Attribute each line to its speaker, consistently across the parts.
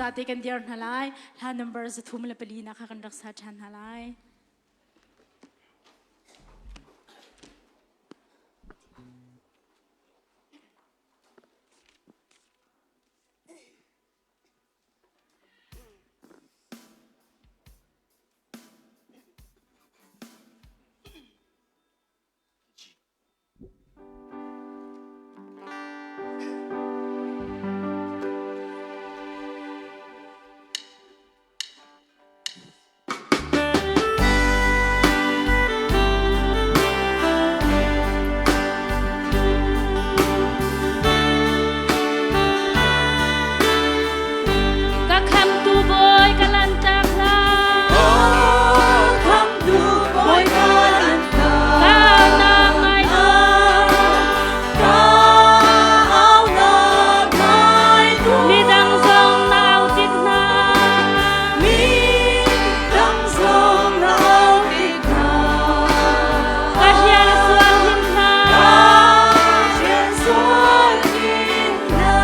Speaker 1: Zate kan dir hna lai. Hla number 304 na kha kan rak sa ṭhan hna lai. Ka khamtu bawi ka lanhtak hlah.
Speaker 2: Khamtu bawi ka lanhtak.
Speaker 1: Ka aunak ngai tuah.
Speaker 2: Ka aunak ngai tuah.
Speaker 1: Midang zong na au tik hna.
Speaker 2: Midang zong na au tik hna.
Speaker 1: Ka hrial sual hin hna.
Speaker 2: Ka hrial sual hin hna.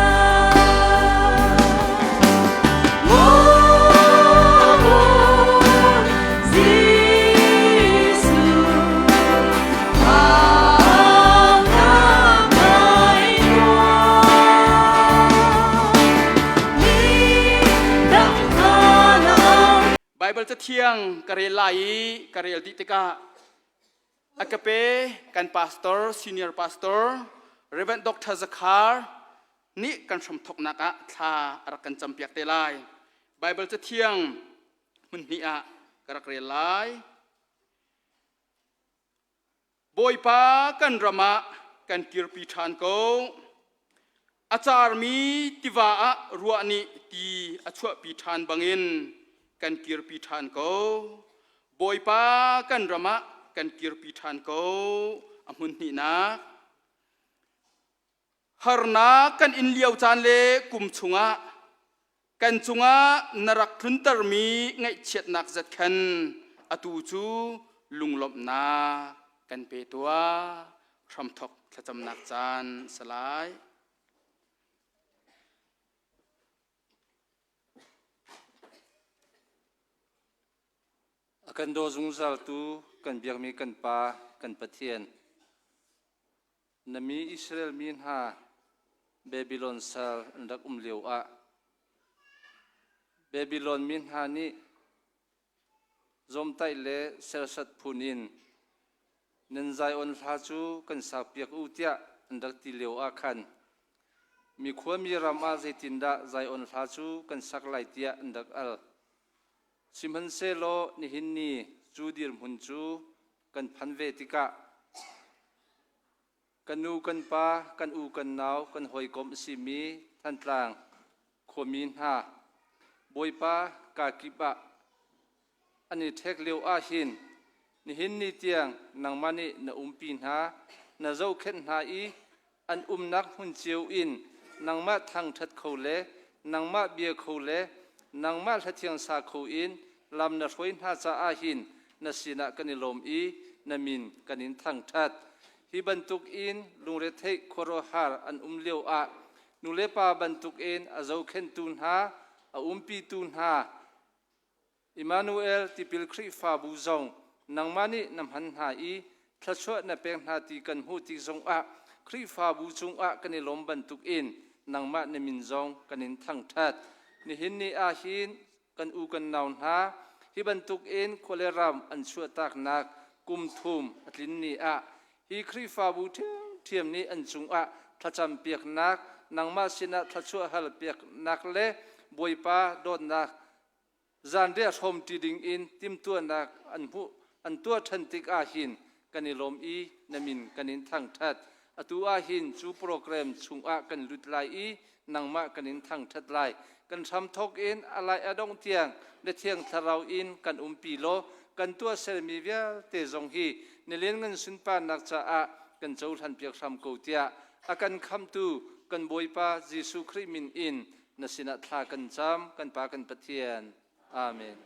Speaker 3: Bible cathiang ka rel lai i ka rel dih tikah a ka pe kan pastor senior pastor Reverend Dr. Zakhar nih kan hramthawknak ah thla a rak kan campiak te lai. Baibal Cathiang hmun hnih ah ka rak rel lai. Bawipa kan ram ah kan kirpi ṭhan ko. A carmi tiva ah ruah nih ti a chuahpi ṭhan bangin kan kirpi ṭhan ko. Bawipa kan ram ah kan kirpi ṭhan ko. A hmun hnihnak. Harnak kan in lio caan le kum chungah kan cungah na rak tluntermi ngaihchiatnak zat khan atu cu lunglawmhnak kan pe tuah. Hramthok thlacamnak caan si lai.
Speaker 4: A kan daw zungzaltu kan biakmi kan Pa, kan Pathian, na mi Israel mi hna Babylon sal an rak um lio ah Babylon mi hna nih zawmtaih le sersat phun in nan Zion hla cu kan sakpiak u tiah an rak ti lio ah khan mi khuami ram ah zeitindah Zion hla cu kan sak lai tiah an rak al. Sihmanhsehlaw nihin ni cu dirhmun cu kan phan ve tikah kan nu kan pa, kan u kan nau, kan hawikom a simi Thantlang khuami hna Bawipa kakip ah an i ṭhek lio ahhin nihin ni tiang nangmah nih na umpi hna, na zohkhenh hna i an umnak hmun cio in nangmah thangṭhat kho le nangmah bia kho le nangmah hlathiang sa kho in lam na hruai hna caah hin na sinah kan i lawm i na min kan in thangṭhat. Hi bantuk in lungretheih khuaruahhar an um lio ah nulepa bantuk in a zohkhenhtu hna, a umpitu hna, Immanuel tipil Khrihfabu zong nangmah nih na hman hna i thluachuah na pek hna ti kan hmuh tik zongah Khrihfabu cungah kan i lawm bantukin nangmah na min zong kan in thangṭhat. Nihin ni ah hin kan u kan nau hna hi bantukin khua le ram an chuahtaknak kum thum a tlin ni ah hi Khrihfabu ṭhiamṭhiam nih an cungah thlacam piaknak nangmah sinah thluachuah hal piaknak le Bawipa dawtnak Zanriah hrawmṭi dingin timhtuahnak an hmuh an tuah ṭhan tik ahhin kan i lawm i na min kan in thangṭhat. Atu ahhin cu program chungah kan lut lai i nangmah kan in thangṭhat lai. Kan hramthawk in a lai a dongh tiang na Thiang Thlarau in kan umpi law kan tuahsermi vialte zong hi na lianngan sunparnak caah kan cohlanpiak hram ko tiah a kan khamhtu kan Bawipa Jesuh Khrih min in na sinah thla kan cam kan Pa kan Pathian. Amen.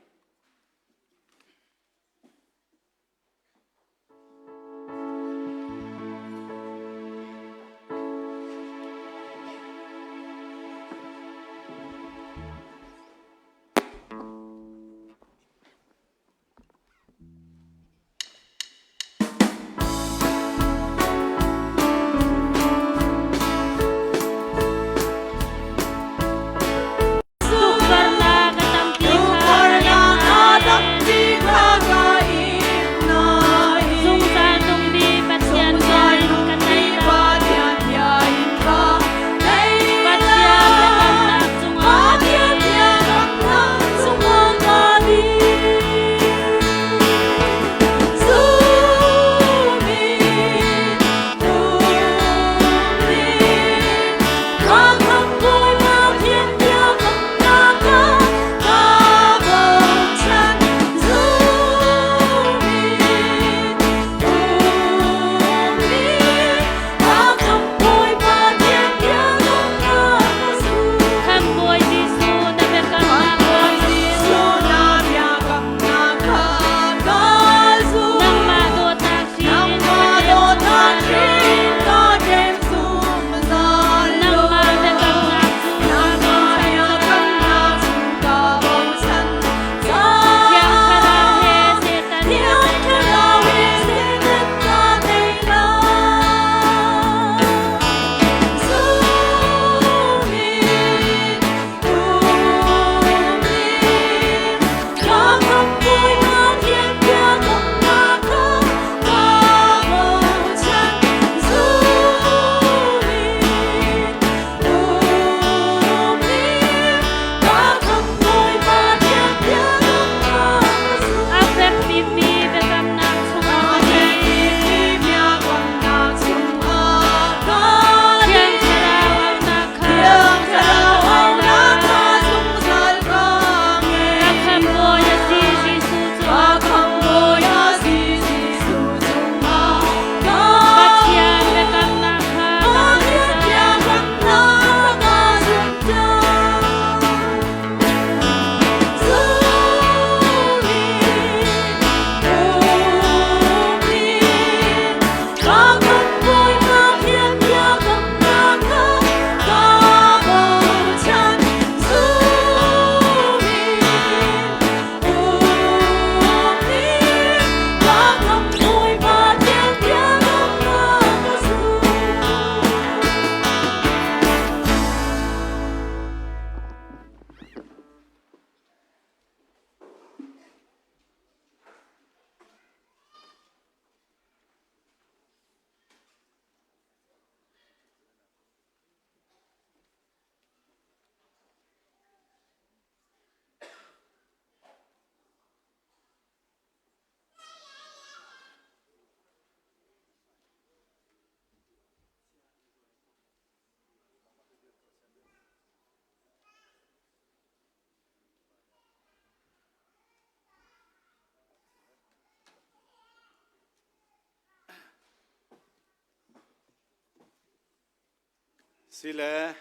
Speaker 5: Sile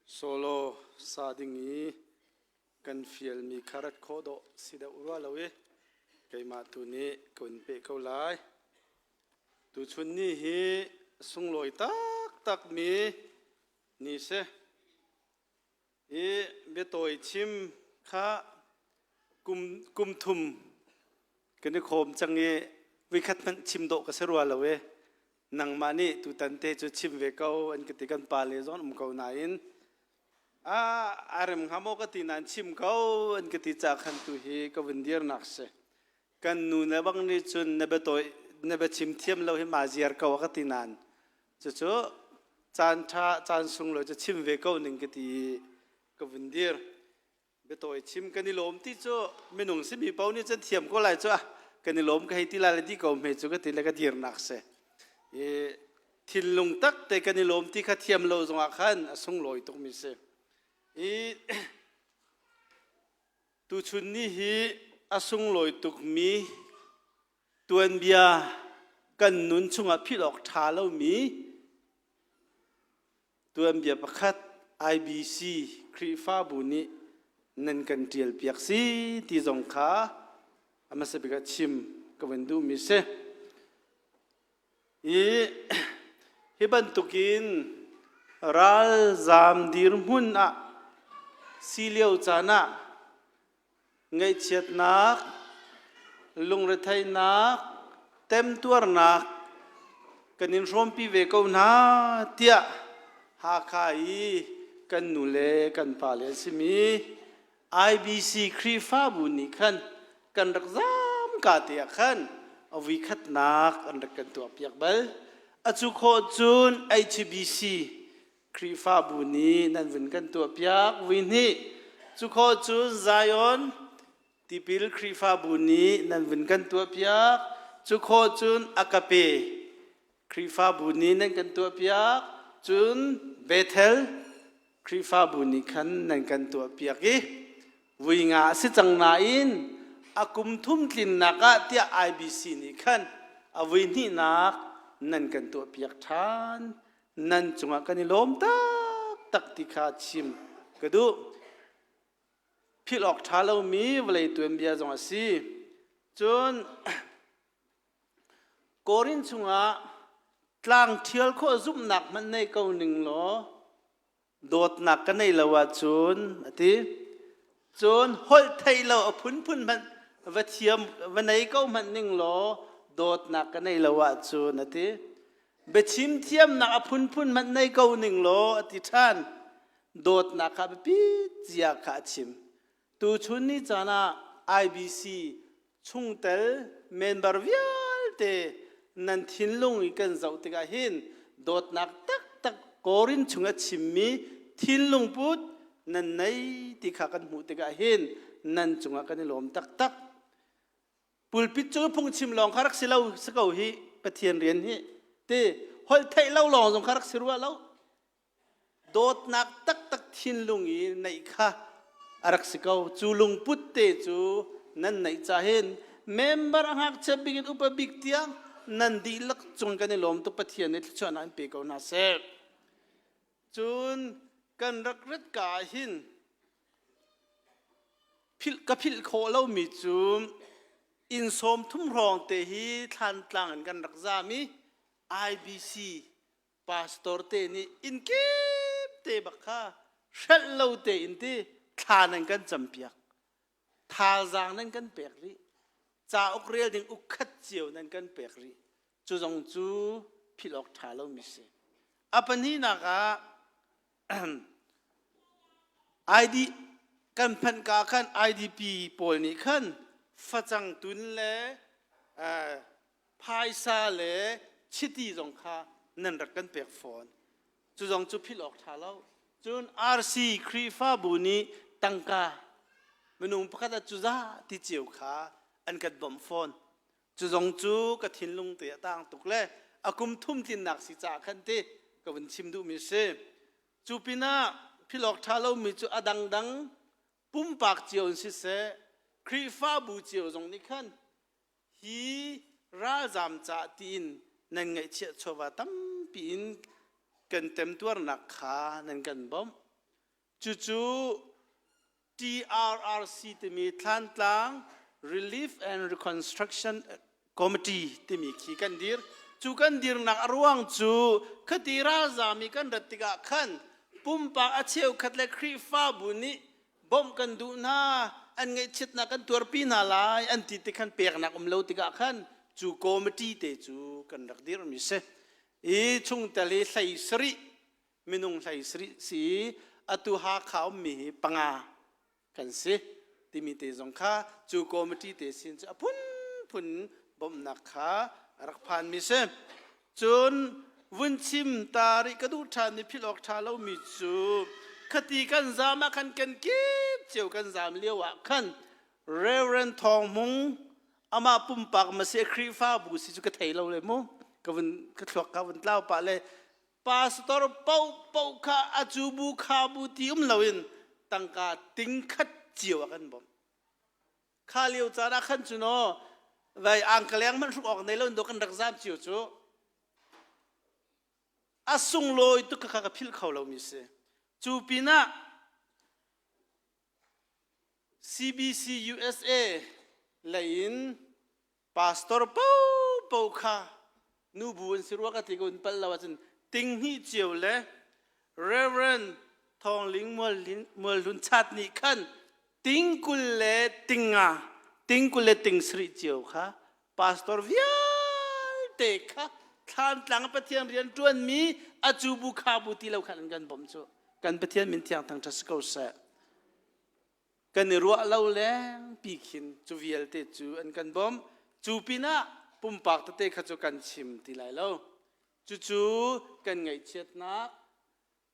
Speaker 5: solo sa ding i kan fialmi kha rat khawh dawh si deuh rua lo i keimah tu nih ka un peh ko lai. Tuchun ni hi sunglawi taktakmi ni si. I biatawi chim kha kum kum thum kan i khawm cang i voikhat hmanh chim dawh ka si rua lo i nangmah nih tutan te cu chim ve ko an ka ti kan pa le zong um ko nain a a rem hnga maw ka ti nain chim ko an ka ti ca khan tu hi ka vun dirnak si kan nu le bang nih cun na biatawi na biachim thiam lo hi ma ziar ko a ka ti nain cucu caan ṭha caan sunglawi cu chim ve ko ning ka ti i ka vun dir biatawi chim kan i lawm ti cu minung simi paoh nih cun thiam ko lai cu ah kan i lawm ka hei ti lai le di ko hme cu ka ti le ka dirnak si i thinlung tak te kan i lawm ti kha thiam lo zongah khan a sunglawi tukmi si i tuchun ni hi a sunglawi tukmi tuanbia kan nun chungah philh awk ṭha lomi tuanbia pakhat IBC Khrihfabu nih nan kan ṭial piak si ti zong kha a hmasa bik ah chim ka van duhmi si. I hi bantukin ralzaam dirhmun ah si lio caan ah Ngaihchiatnak, lungretheihnak, temtuarnak kan in hrawmpi ve ko hna tiah Hakha i kan nu le kan pale an simi IBC Khrihfabu nih khan kan rak zaam ka te ah khan a vuikhatnak an rak kan tuahpiak bal. A cu khawh cun HBC Khrihfabu nih nan vun kan tuahpiak vui hnih. Cu khawh cun Zion tipil Khrihfabu nih nan vun kan tuahpiak. Cu khawh cun Agape Khrihfabu nih nan kan tuahpiak. Cun Bethel Khrihfabu nih khan nan kan tuahpiak i vui nga a si cang nain a kum thum tlinnak ah tiah IBC nih khan a vui hnihnak nan kan tuahpiak ṭhan. Nan cungah kan i lawm taktak ti kha chim ka duh. Philh awk ṭha lomi vawlei tuanbia zong a si. Cun Korin chungah tlang ṭhial khawh zumhnak hmanh nei ko ning law dawtnak ka neih lo ahcun a ti. Cun holh theih lo a phunphun hmanh va thiam va nei ko hmanh ning law dawtnak ka neih lo ahcun a ti. Biachim thiamnak a phunphun hmanh nei ko ning law a ti ṭhan. Dawtnak kha biapi zia kha a chim. Tuchun ni caan ah IBC chungtel member vialte nan thinlung i kan zoh tikah hin dawtnak taktak Korin chung a chimmi thinlung put nan nei ti kha kan hmuh tikah hin nan cungah kan i lawm taktak. Pulpit cu phungchim lawng kha rak si lo si ko hi Pathian rian hi ti holh theih lo lawng zong kha rak si rua lo. Dawtnak taktak thinlung i neih kha a rak si ko. Cu lungput te cu nan neih ca hin member a ngakchia bik in upa bik tiang nan dihlak cung kan i lawm tuk Pathian nih thluachuahnak in pe ko hna seh. Cun kan rak rat ka ah hin philh ka philh khawh lomi cu inn sawm thum hrawng te hi thlantlang in kan rak zaam i IBC pastor te nih inn kip te bak kha hrelh lo te in ti thla nan kan campiak thazaang nan kan pek rih cauk rel ding ukkhat cio nan kan pek rih cu zong cu philh awk ṭha lomi si a pahnihnak ah ID kan phanh ka khan IDP pawl nih khan facang tun le phaisa le chiti zong kha nan rak kan pek fawn. Cu zong cu philh awk ṭha lo. Cun RC Khrihfabu nih tangka minung pakhat ah cuza ti cio kha an kan bawmh fawn. Cu zong cu ka thinlung te a tang tuk le a kum thum tlinnak si caah khan ti ka vun chim duhmi si. Cu pinah philh awk ṭha lomi cu a dangdang pumpak cio in siseh Khrihfabu cio zong nih khan hi ralzam ca tiin nan ngaihchiah chawva tampi in kan temtuarnak kha nan kan bawmh. Cucu TRRC timi Thlantlang Relief and Reconstruction Committee timi khi kan dir. Cu kan dirnak a ruang cu khati ralzam i kan rat tikah khan pumpak a cheukhat le Khrihfabu nih bawmh kan duh hna, an ngaihchiatnak kan tuarpi hna lai an ti ti khan peknak um lo tikah khan cu committee te cu kan rak dirmi si. I chungtel hi hlei sarih minung hlei sarih si i atu Hakha ummi hi panga kan si timi te zong kha cu committee te sin cu a phunphun bawmhnak kha a rak phanmi si. Cun vun chim ta rih ka duh ṭhan i philh awk ṭha lomi cu khati kan zaam ah khan kan kip cio kan zaam lio ah khan Reverend Thawng Hmung amah pumpak Masih Khrihfabu si cu ka thei lo le mu ka vun ka thluak ka vun tlau pah le pastor paohpaoh kha a cu bu kha bu ti um loin tangka ting khat cio a kan bawmh. Kha lio caan ah khan cu naw vai angkaleng hmanh hruk awk nei lo do kan rak zam cio cu a sunglawi tuk kha ka philh kho lomi si. Cu pinah CBC USA lei in pastor popo kha nubu an si rua ka ti ko in pal lo ahcun ting hnih cio le Reverend Thawng Ling Mualhlun Chat nih khan ting 20 le ting nga ting 20 le ting sarih cio kha pastor vialte kha thlantlang Pathian rian ṭuanmi a cu bu kha bu ti lo khan an kan bawmh cu kan Pathian min thiang thangṭhat si ko seh. Kan i ruah lo lengpi khin cu vialte cu an kan bawmh. Cu pinah pumpak tete kha cu kan chim ti lai lo. Cucu kan ngaihchiatnak,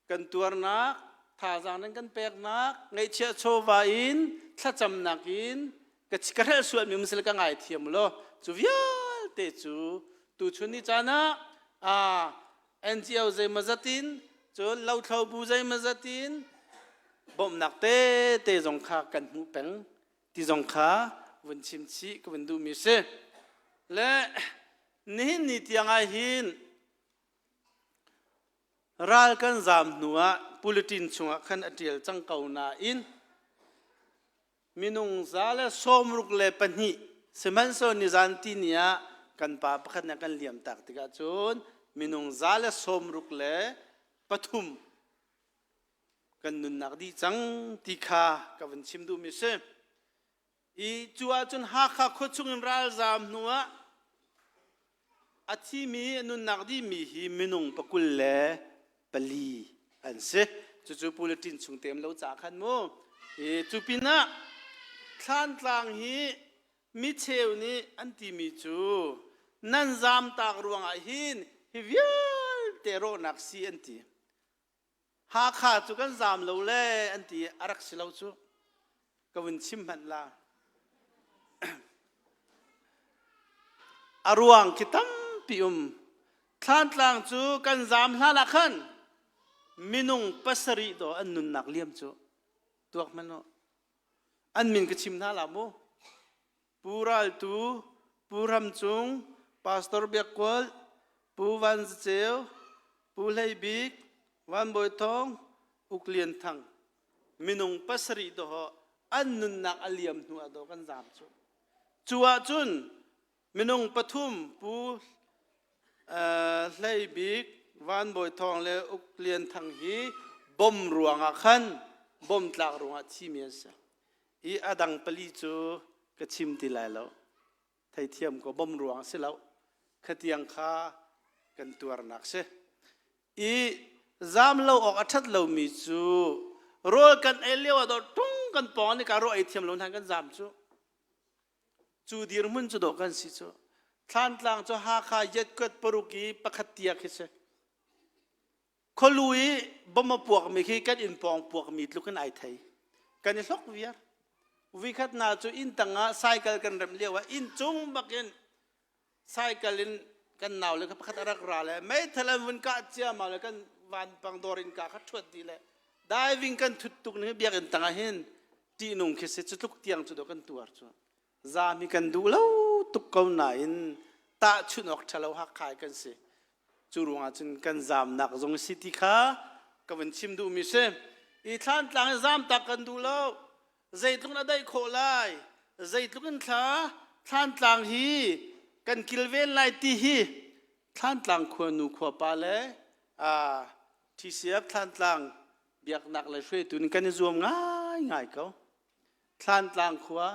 Speaker 5: kan tuarnak, thazaang nan kan peknak, ngaihchiah chawva in, thlacamnak in, ka ka hrelh sualmi um sila ka ngaithiam law cu vialte cu tuchun ni caan ah ah NGO zeimawzat in cun lothlo bu zeimawzat in bawmhnak tete zong kha kan hmuh peng ti zong kha vun chim chih ka vun duhmi si. Le nihin ni tiang ah hin ral kan zaam hnu ah bulletin chungah khan a ṭial cang ko nain minung 162 sihmanhsehlaw nizan tini ah kan pa pakhat nih a kan liam tak tikah cun minung 163 kan nunnak dih cang ti kha ka vun chim duhmi si. I cu ahcun Hakha khua chungin ralzaam hnu ah a thimi a nunnak dihmi hi minung pakul le pali an si. Cucu bulletin chung te um lo caah khan mu. I cu pinah Thlantlang hi micheu nih an timi cu nan zaamtak ruangah hin hi vialte rawhnak si an ti. Hakha cu kan zaam lo le an ti a rak si lo cu. Ka vun chim hmanh la. A ruang khi tampi um. Thlantlang cu kan zaam hlan ah khan minung pasarih dawh an nunnak liam cu tuak hmanh u. An min ka chim hna la mu. Pu Ral Tu, Pu Ram Cung, Pastor Biak Kual, Pu Van Za Ceu, Pu Hlei Bik, Van Bawi Thawng, Uk Lian Thang. Minung pasarih dawh an nunnak a liam hnu ah dawh kan zaam cu. Cu ahcun minung pathum Pu Hlei Bik, Van Bawi Thawng le Uk Lian Thang hi bom ruangah khan bom tlak ruangah thimi an si. I a dang pali cu ka chim ti lai lo. Theithiam ko bom ruang si lo. Khatiang kha kan tuarnak si. I zam lo awk a ṭhat lomi cu rawl kan ei lio ah dawh tung kan pawng ni ka rawl ei thiam lo hna kan zam cu. Cu dirhmun cu dawh kan si cu. Thlantlang cu Hakha yetkuat paruk i pakhat tia khi si. Khualu i bom a puakmi khi kan inn pawng puakmi tluk in ai thei. Kan i hlok viar. Vikhat na cu inn tang ah cycle kan remh lio ah inn cung bakin cycle in kan nau le pakhat a rak ra le meithal an vun kah ciammam le kan vanpang dawr in ka kha ṭhuat dih le diving kan thut tuk ning biakinn tang ah hin ṭihnung khi si cu tluk tiang cu do kan tuar cu zami kan duh lo tuk ko nain tahchunh awk ṭhalo hakkai kan si. Cu ruangah cun kan zamnak zong si ti kha ka vun chim duhmi si. I Thlantlang i zamtak kan duh lo. Zeitluk in a daih khawh lai? Zeitluk in thla Thlantlang hi kan kilven lai ti hi Thlantlang khuanu khuapa le TCF Thlantlang biaknak le hruaitu nih kan i zuam ngaingai ko. Thlantlang khua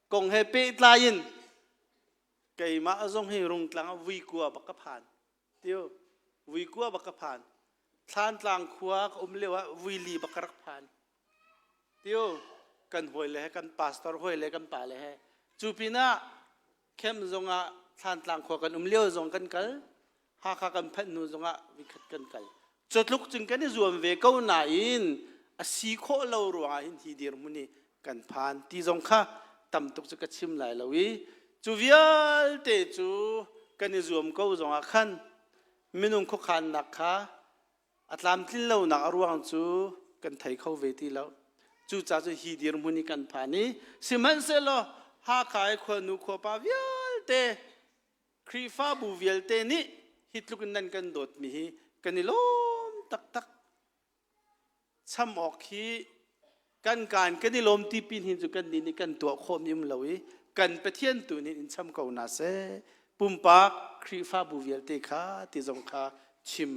Speaker 5: kong he pehtlai in keimah zong hi Rungtlang ah vuikua bak ka phan. Tiu vuikua bak ka phan. Thlantlang khua ka um lio ah vuili bak ka rak phan. Tiu kan hawi le he kan pastor hawi le kan pa le he cu pinah camp zongah Thlantlang khua kan um lio zong kan kal Hakha kan phanh hnu zongah vikhat kan kal. Cutluk cun kan i zuam ve ko nain a si khawh lo ruangah hin hi dirhmun hi kan phan ti zong kha tam tuk cu ka chim lai lo i cu vialte cu kan i zuam ko zongah khan minung khuakhannak kha a tlamtlin lonak a ruang cu kan thei kho ve ti lo. Cucaah cu hi dirhmun hi kan phan i sihmanhsehlaw Hakha i khuanu khuapa vialte Khrihfabu vialte nih hi tluk in nan kan dawtmi hi kan i lawm taktak. Cham awk hi kan kaan kan i lawm ti pin hin cu kan nih nih kan tuah khawhmi um lo i kan Pathian tu nih in cham ko na seh. Pumpak Khrihfabu vialte kha ti zong kha chim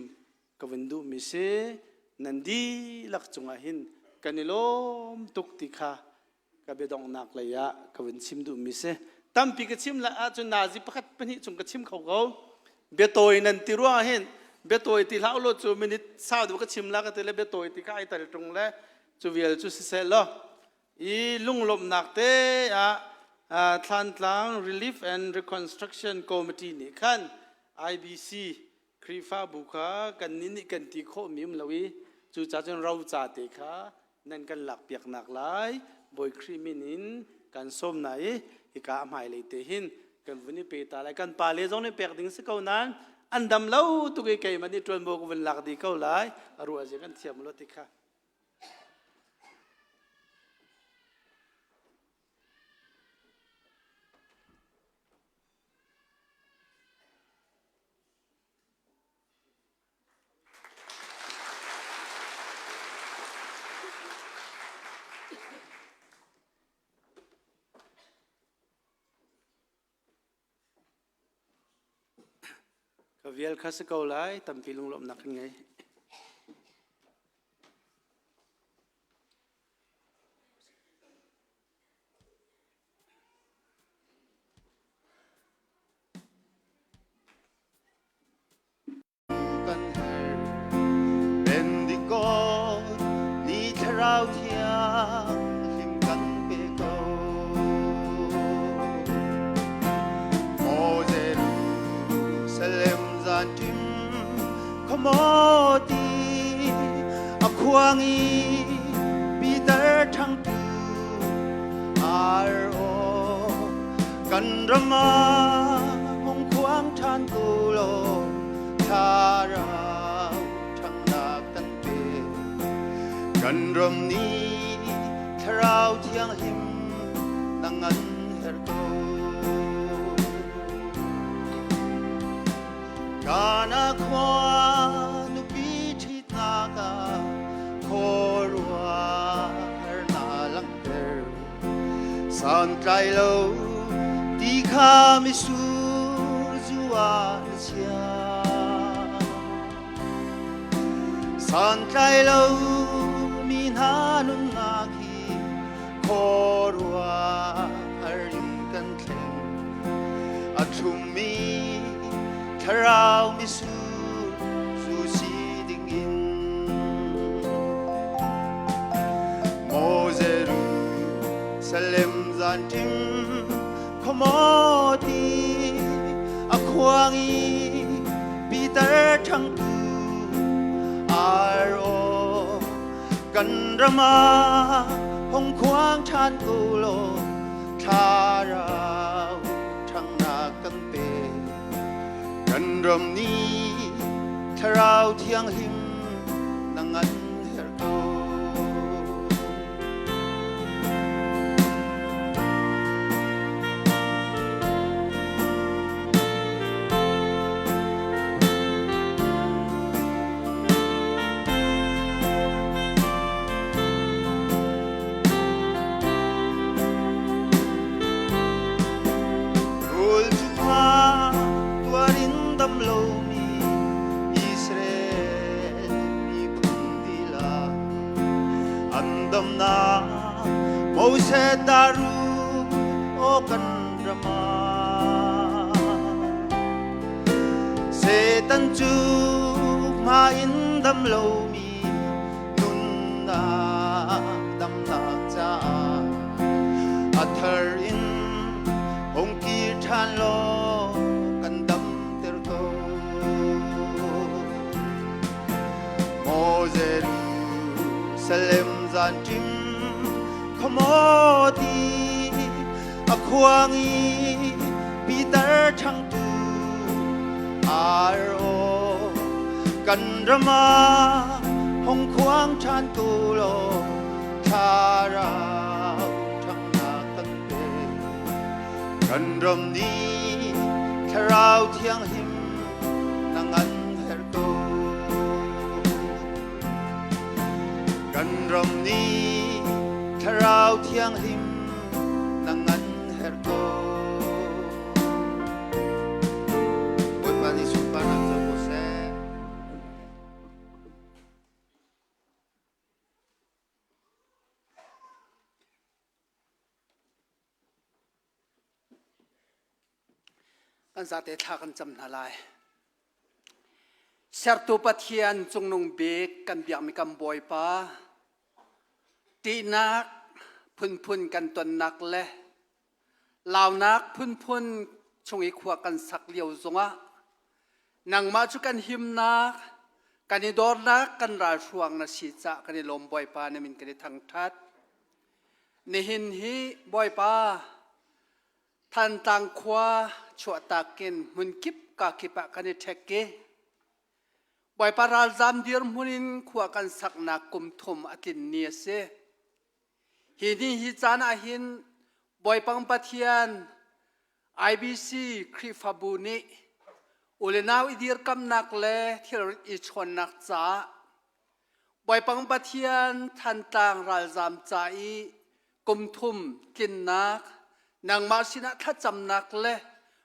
Speaker 5: ka vun duhmi si. Nan dihlak cungah hin kan i lawm tuk ti kha ka biadonghnak lei ah ka vun chim duhmi si. Tampi ka chim la ahcun nazi pakhat pahnih chung ka chim kho ko. Biatawi nan ti ruangah hin biatawi ti hlah ulaw cu minute sau deuh ka chim la ka ti le biatawi ti ka ai tal ṭung le cu vial cu siseh law i lunglawmhnak te ah Thlantlang Relief and Reconstruction Committee nih khan IBC Khrihfabu kha kan nih nih kan ti khawhmi um lo i cucaah cun roca te kha nan kan lakpiaknak lai Bawi Khrih min in kan sawm na i hika a hmailei te hin kan vun i pe ta lai. Kan pale zong nih pek ding si ko nain an dam lo tuk i keimah nih ṭuanvo ka vun lak dih ko lai. A ruah zia kan thiam lo ti kha. Ka vial kha si ko lai, tampi lunglawmhnak kan ngei.
Speaker 6: Kan herh Pentecost ni thlarau thiang hlim kan pe ko. Maw Jerusalem zan ṭim khuamaw ti a khuang i Peter ṭhangtu ar aw kan ram ah hung khuang ṭhan ko law thlarau ṭhangnak kan pe. Kan ram nih thlarau thianghlim na ngan her ko. Kana khua nupi ṭhitnak ah khuaruah harnak langhter. Santlai lo ti kha misur zu ah na chia. Santlai lo mi hna nunnak hi khuaruah har in kan thleng. A thlummi thlarau misur zu si dingin. Maw Jerusalem zanṭim khuamaw ti a khuang i Peter ṭhangtu ar aw kan ram ah hung khuang ṭhan ko law thlarau ṭhangnak kan pe. Kan ram nih thlarau thianghlim na ngan her ko. damnak Moses daru o kan rama Satan cu hma in dam lomi nunnak damnak caah a thar in hung kir ṭhan law kan damter ko. Maw Jerusalem zan ṭim khuamaw ti a khuang i Peter ṭhangtu ar aw kan ram ah hong khuang ṭhan tu law thlarau ṭhangnak kan pe. Kan ram nih thlarau thianghlim na ngan herh ko. Kan ram nih thlarau thianghlim na ngan herh ko. Bawipa nih sunparnak co ko seh.
Speaker 7: Kan zate thla kan cam hna lai. Sertu Pathian cungnung bik kan biakmi kan Bawipa, ṭihnak phunphun kan tonnak le launak phunphun chung i khua kan sak lio zongah nangmah cu kan himnak, kan i dornak, kan ralhruang na si cah kan i lawm Bawipa na min kan i thangṭhat. Nihin hi Bawipa Thantlang khua chuahtak in hmunkip kakip ah kan i ṭhek i Bawipa ralzam dirhmun in khua kan saknak kum thum a tlin ni a si. Hi ni hi caan ah hin Bawipang Pathian IBC Khrihfabu nih u le nau i dirkamnak le thilrit i chawnnak caah Bawipang Pathian Thantlang ralzam ca i kum thum tlinnak, nangmah sinah thlacamnak le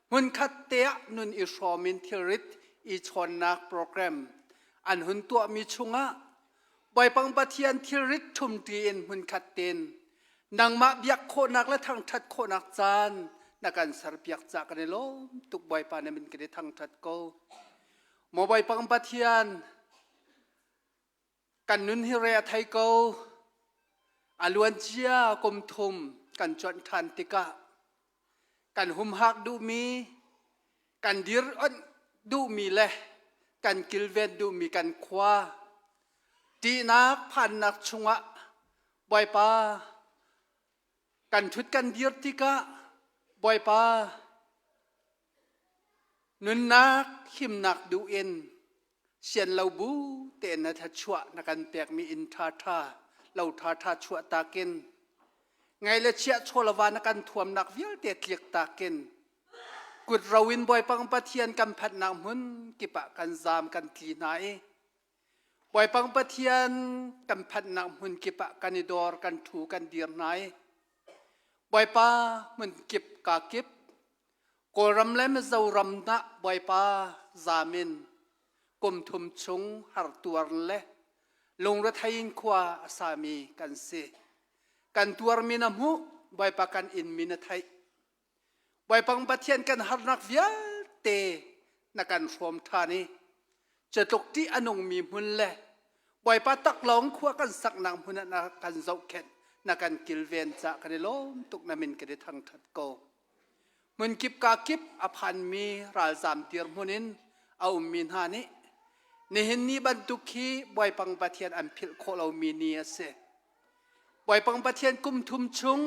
Speaker 7: hmunkhat te ah nun i hrawm in thilrit i chawnnak program an hun tuahmi chungah Bawipang Pathian thilrit ṭhumṭi in hmunkhat tein nangmah biak khawhnak le thangṭhat khawhnak caan na kan serpiak ca kan i lawm tuk Bawipa na min kan i thangṭhat ko. Maw Bawipang Pathian Kan nun hi re a thei ko. A luancia kum thum kan cuanh ṭhan tikah kan humhak duhmi, kan dir onh duhmi le kan kilven duhmi kan khua ṭihnak phannak chungah Bawipa kan ṭhut kan dir tikah Bawipa Nunnak himnak duh in sian lo bu tein na thluachuah na kan pekmi inn ṭhaṭha, lo ṭhaṭha chuah takin, ngai le chiah chawlava na kan thuamnak vialte tlik takin, kut ro in Bawipa Pathian kan phanhnak hmun kip ah kan zaam kan tli hna i Bawipa Pathian kan phanhnak hmun kip ah kan i dor, kan ṭhu, kan dir hna i Bawipa hmun kip ka kip Kawlram le Mizoram dah Bawipa zaam in kum thum chung hartuar le lungrethei in khua a sami kan si. Kan tuarmi na hmuh, Bawipa kan inmi na theih. Bawipa Pathian kan harnak vialte na kan hrawm ṭhan i cutluk ṭih a nungmi hmun le Bawipa taklawng khua kan saknak hmun ah na kan zohkhenh na kan kilven cah kan i lawm tuk na min kan i thangṭhat ko. Hmunkip ka kip a phanmi ralzam dirhmun in a ummi hna nih nihin ni bantuk hi Bawipang Pathian an philh khawh lomi ni a si. Bawipang Pathian kum thum chung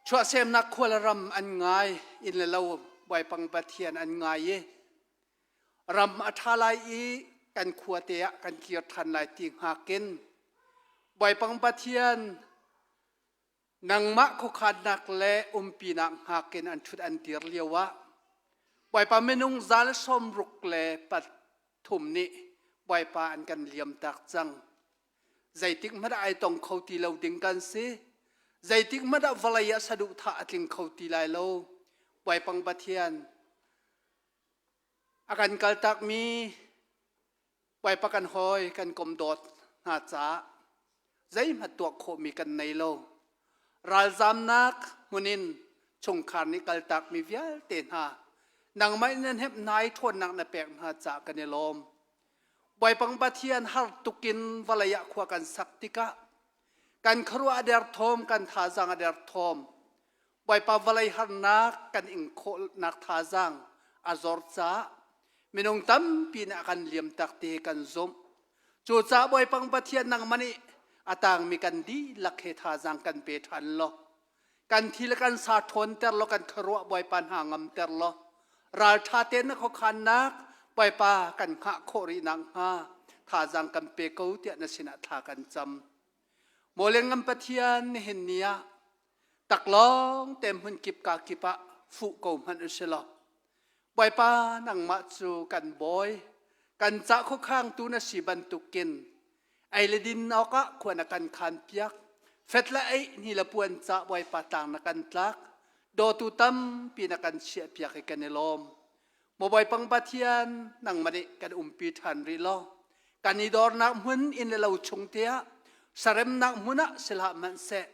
Speaker 7: Chuahsemnak khua le ram an ngai, inn le lo Bawipa Pathian an ngai i ram a ṭha lai i kan khua te ah kan kir ṭhan lai ti hngak in Bawipa Pathian nangmah khuakhannak le umpinak hngak in an ṭhut an dir lio ah Bawipa minung zal 63 nih Bawipa an kan liamtak cang. Zeitik hmanh ah ai tong kho ti lo ding kan si. Zeitik hmanh ah vawlei ah saduhthah a tling kho ti lai lo. Bawipa Pathian a kan kaltakmi Bawipa kan hawi kan kom dawt hna caah. Zeihmanh tuah khawhmi kan nei lo. Ralzamnak hmun in chungkhar nih kaltakmi vialte hna nangmah in na hnemh hna i ṭhawnnak na pek hna caah kan i lawm. Bawipa Pathian har tukin vawlei ah khua kan sak tikah kan khuaruah a derthawm, kan thazaang a derthawm. Bawipa vawlei harnak kan ing khawhnak thazaang a zor caah minung tampi nih a kan liamtak ti hi kan zumh. Cucaah Bawipa Pathian nangmah nih a tangmi kan dihlak he thazaang kan pe ṭhan law kan thi le kan sa ṭhawnter law kan khuaruah Bawipa hna ngamter law ralṭha tein na khuakhannak Bawipa kan hngah khawh rih nakhnga thazaang kan pe ko tiah na sinah thla kan cam. Maw Lianngan Pathian nihin ni ah taklawng te hmun kip ka kip ah fuh ko hmanh u si law Bawipa nangmah cu kan bawi kan cah khuakhangtu na si bantukin ei le din awkah khua na kan khan piak fet le ei ni le puan cah Bawipa tlang na kan tlak dawtu tampi na kan chiah piak i kan i lawm Maw Bawipa Pathian nangmah nih kan umpi ṭhan rih law kan i dornak hmun inn le lo chung tiah saremnak hmun ah si hlah hmanhseh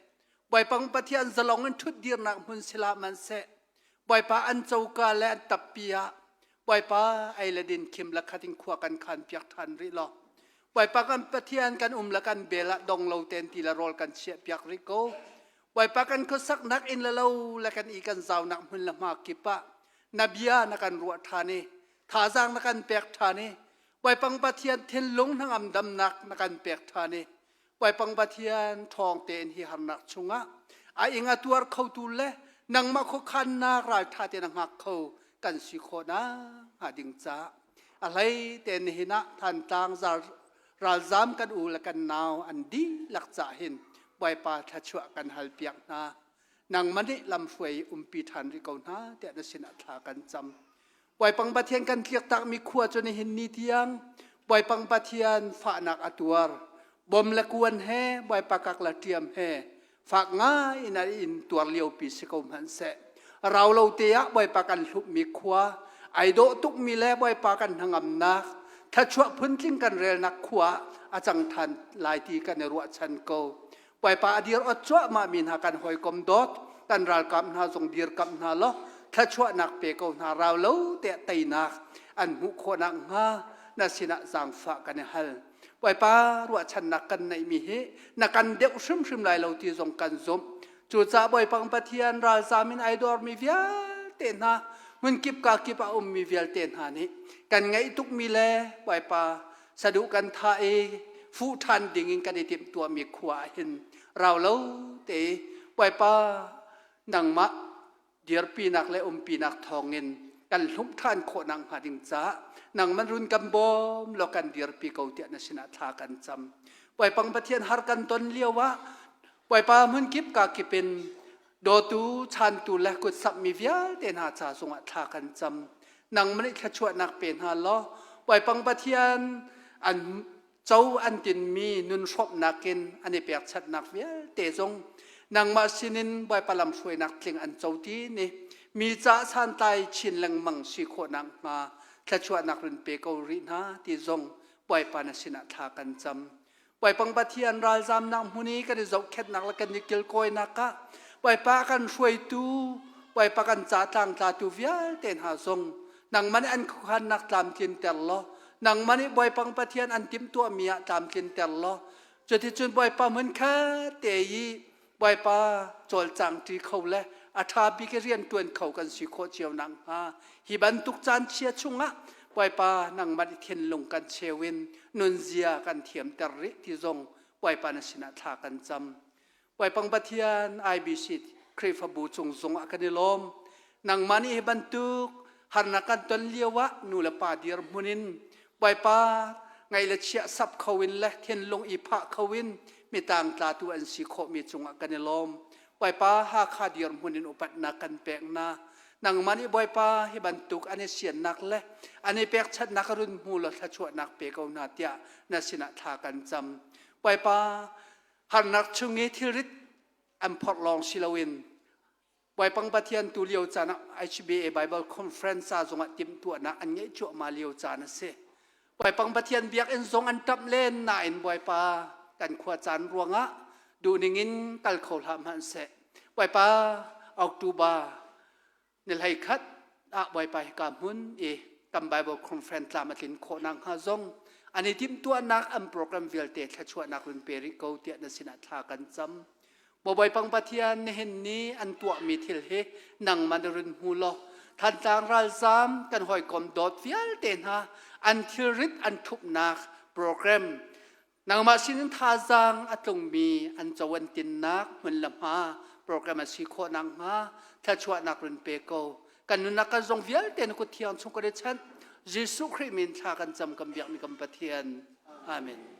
Speaker 7: Bawipa Pathian zalong in ṭhutdirnak hmun si hlah hmanhseh Bawipa an coka le an tappi ah Bawipa ei le din khim le khat in khua kan khan piak ṭhan rih law Bawipa kan Pathian kan um le kan bel ah dong lo tein ti le rawl kan chiah piak rih ko Bawipa kan khuasaknak inn le lo le kan i kan zaunak hmun le hma kip ah na bia na kan ruah ṭhan i thazaang na kan pek ṭhan i Bawipa Pathian thinlung hnangam damnak na kan pek ṭhan i Bawipa Pathian ṭhawng tein hi harnak chungah a ing a tuar khotu le nangmah khuakhannak ralṭha tein a hngak kho kan si khawh nakhnga ding caah a hlei tein nihin ah Thantlang ralzam kan u le kan nau an dihlak cah hin Bawipa thluachuah kan hal piak hna. Nangmah nih lamhruai umpi ṭhan rih ko hna tiah na sinah thla kan cam. Bawipa Pathian kan tliaktakmi khua cu nihin ni tiang Bawipa Pathian fahnak a tuar. Bom le kuan he Bawipa kak le ṭiam he fak ngai in a in tuar liopi si ko hmanhseh. Rau lo te ah Bawipa kan hlupmi khua, ai dawh tukmi le Bawipa kan hnangamnak, thluachuah phuntling kan relnak khua a cang ṭhan lai ti kan i ruahchan ko. Bawipa a dir ot cuahmah mi hna kan hawikom dawt kan ralkap hna zong dirkamh hna law thluachuahnak pe ko hna rau lo tiah teinak an hmuh khawh nakhnga na sinah zaangfah kan i hal. Bawipa ruahchannak kan neihmi hi na kan deuh hrimhrim lai lo ti zong kan zumh. Cucaah Bawipa Pathian ralzam in ai dormi vialte hna hmunkip ka kip ah ummi vialte hna nih kan ngaih tukmi le Bawipa saduh kan thah i fuh ṭhan dingin kan i timhtuahmi khua ah hin rau lo te Bawipa nangmah dirpinak le umpinak thawngin kan hlumh ṭhan khawh nakhnga ding caah nangman run kan bawm law kan dirpi ko tiah na sinah thla kan cam. Bawipa Pathian har kan ton lio ah Bawipa hmunkip ka kip in dawtu chantu le kutsamhmi vialte hna ca zongah thla kan cam nangmah nih thluachuahnak pe hna law Bawipa Pathian an co an tinmi nun hrawmhnak in an i pekchanhnak vialte zong nangmah sinin Bawipa lamhruainak tling an co ti ni mi ca santlai chin lengmang si khawh nakhnga thluachuahnak run pe ko rih hna ti zong Bawipa na sinah thla kan cam Bawipa Pathian ralzamnak hmun i kan i zohkhenhnak le kan i kilkawinak ah Bawipa kan hruaitu, Bawipa kan ca tlangtlatu vialte hna zong nangmah nih an khuakhannak tlamtlinter law nangmah nih Bawipa Pathian an timhtuahmi ah tlamtlinter law cuticun Bawipa hmun khat te i Bawipa cawlcangṭi kho le a ṭha bik i rianṭuan kho kan si khawh cio nakhnga hi bantuk caan chia chungah Bawipa nangmah i thinlung kan cheu in nunzia kan thiamter rih ti zong Bawipa na sinah thla kan cam. Bawipa Pathian IBC Khrihfabu cung zongah kan i lawm. Nangmah nih hi bantuk harnak kan ton lio ah nu le pa dirhmun in Bawipa ngaih le chiah sap kho in le thinlung i phah kho in mitang tlatu an si khawhmi cungah kan i lawm. Bawipa Hakha dirhmun in upatnak kan pek na. Nangmah nih Bawipa hi bantuk an i siannak le an i pekchanhnak run hmu law thluachuahnak pe ko hna tiah na sinah thla kan cam. Bawipa harnak chung i thilrit an phorh lawng si loin Bawipa Pathian tu lio caan ah HBA Bible Conference ca zongah timhtuahnak an ngeih cuahmah lio caan a si. Bawipa Pathian biakinn zong an ṭamh len nain Bawipa. Kan khua caan ruangah duhning in kal kho hlah hmanhseh. Bawipa October ni hlei khat ah Bawipa hika hmun i kan Bible conference tlam a tlin khawh nakhnga zong an i timhtuahnak an program vialte thluachuahnak run pe rih ko tiah na sinah thla kan cam. Bawi Pang Pathian nihin ni an tuahmi thil hi nangmah na run hmu law Thantlang ralzaam kan hawikom dawt vialte hna an thilrit an thupnak program Nangmah sinin thazaang a tlungmi an co an tinnak hmun le hma program a si khawh nakhnga thluachuahnak run pe ko. Kan nunnak kan zong vialte na kut thiang chung kan i chanh. Jesuh Khrih min thla kan cam kan biakmi kan Pathian. Amen.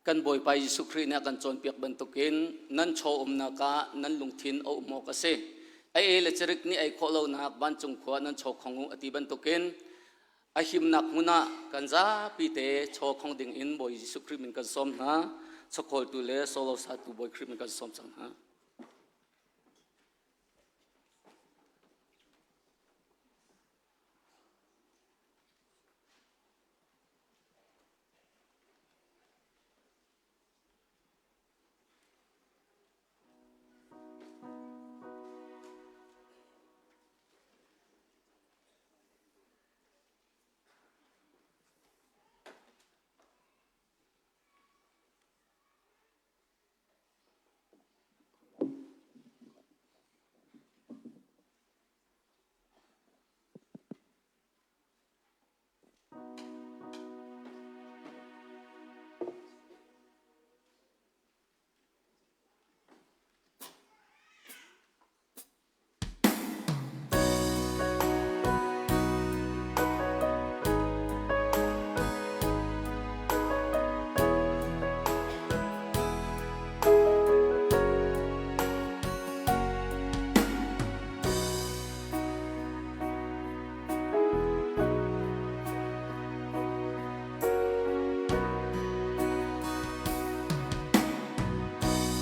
Speaker 8: Kan Bawipa Jesuh Khrih nih a kan cawnpiak bantukin nan chaw umnak ah nan lungthin a um awk a si. A e le cirik nih ei khawh lonak vancung khua nan chaw khong u a ti bantukin a himnak hmun ah kan zapi te chaw khong ding in Bawi Jesuh Khrih min kan sawm hna. Chawkhawltu le solo satu Bawi Khrih min kan sawm cang hna.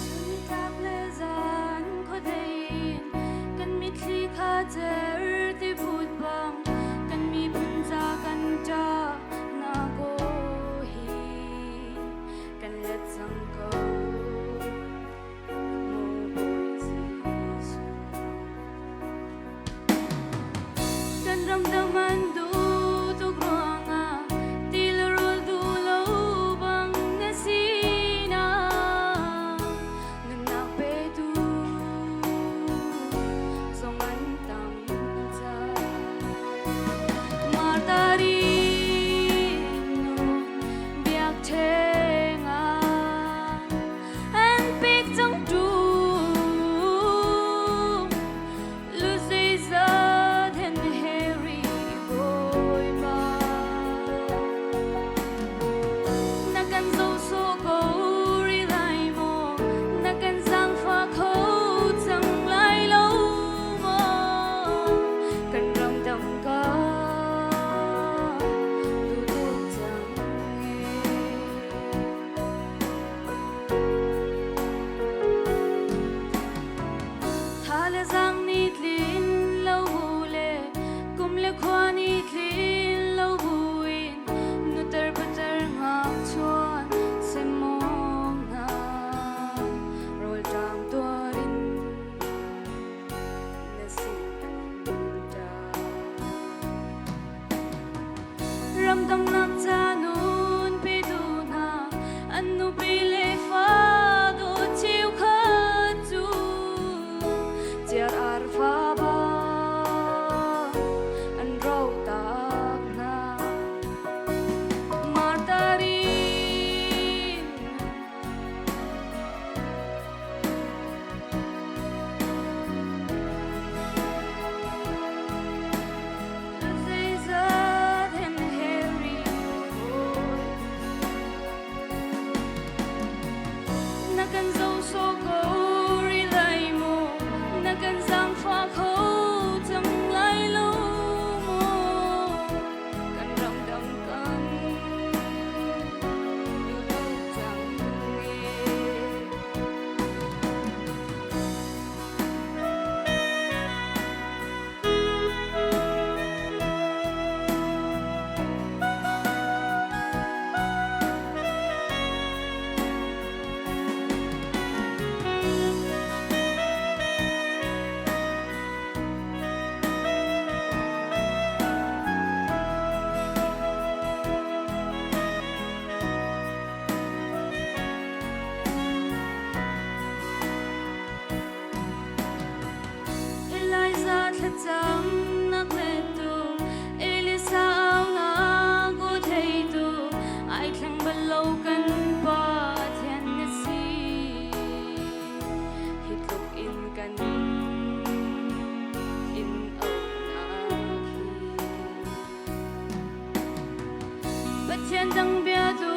Speaker 2: Chuntlak le zan khuadei in kan mitthli kha cer ti phut bang kan miphun ca kan ṭah na ko hi kan let cang ko maw Bawi Jesuh. Kan ram dam an duh tuk ruangah ti le rawl duh lo bang na sinak nunnak petu zong an tam cang. Martari nu biakṭheng ah an pek cang ṭung. Zeizat hen Harry Bawipa na kan zoh sawh ko rih lai maw na kan zaangfah kho cang lai lo maw kan ram dang ka duh tuk cang ee. Tha le zaang nih tlin lo bu le kum le khua nih tlin lo buin nutar patar ngakchuan semmawng hna rawlṭam tuarin na sin an ṭap. Ramdangnak ca nun petu hna an nupi le fa dawt cheukhat cu chiar arfa bang an ro tak hna. Martarin Zeizat hen Harry Boy Na kan zoh sawh ko rih lai maw na kan zaangfah kho cang lai lo maw kan ramdang kan duh tuk cang ee. Eliza thlacamnak lettu Elisa aunak aw theitu ai thleng bal lo kan Pathian na si hi tluk in kan in auhnak hi Pathian dang biatu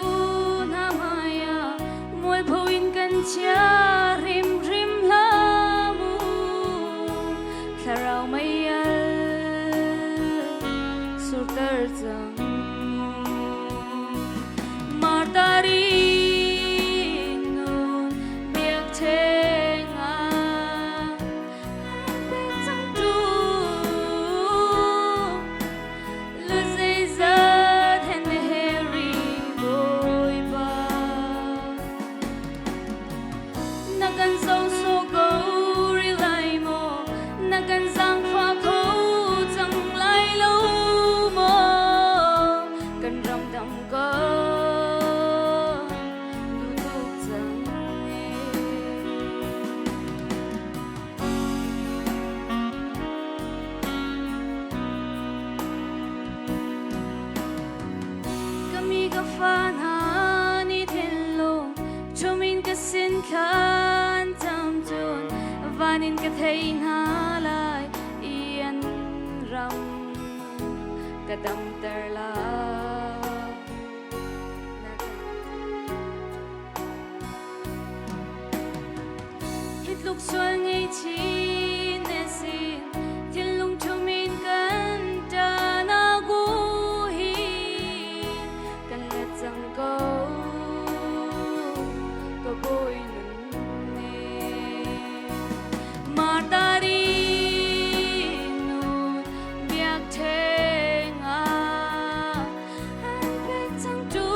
Speaker 2: hna hmai ah chia hrimhrim hlah mu thlarau meial surter cang Martari nun biakṭheng ah pek cang tu lu zeizat hen Harry Bawipa na kan zo so ko ri lai maw na kan zaangfah kho cang lai lo maw kan ram dam ko duh tuk cang e. Ka mi ka fa hna nih thinlung chumin ka sin khan cam cun van in ka thei hna lai i an ram ka damter lai. Hi tluk sual ngei chin na sin thinlung ṭhum in kan ṭa na gu hi kan let cang ko ka bawi nun ne Martari nun biakṭheng ah an pek cang tu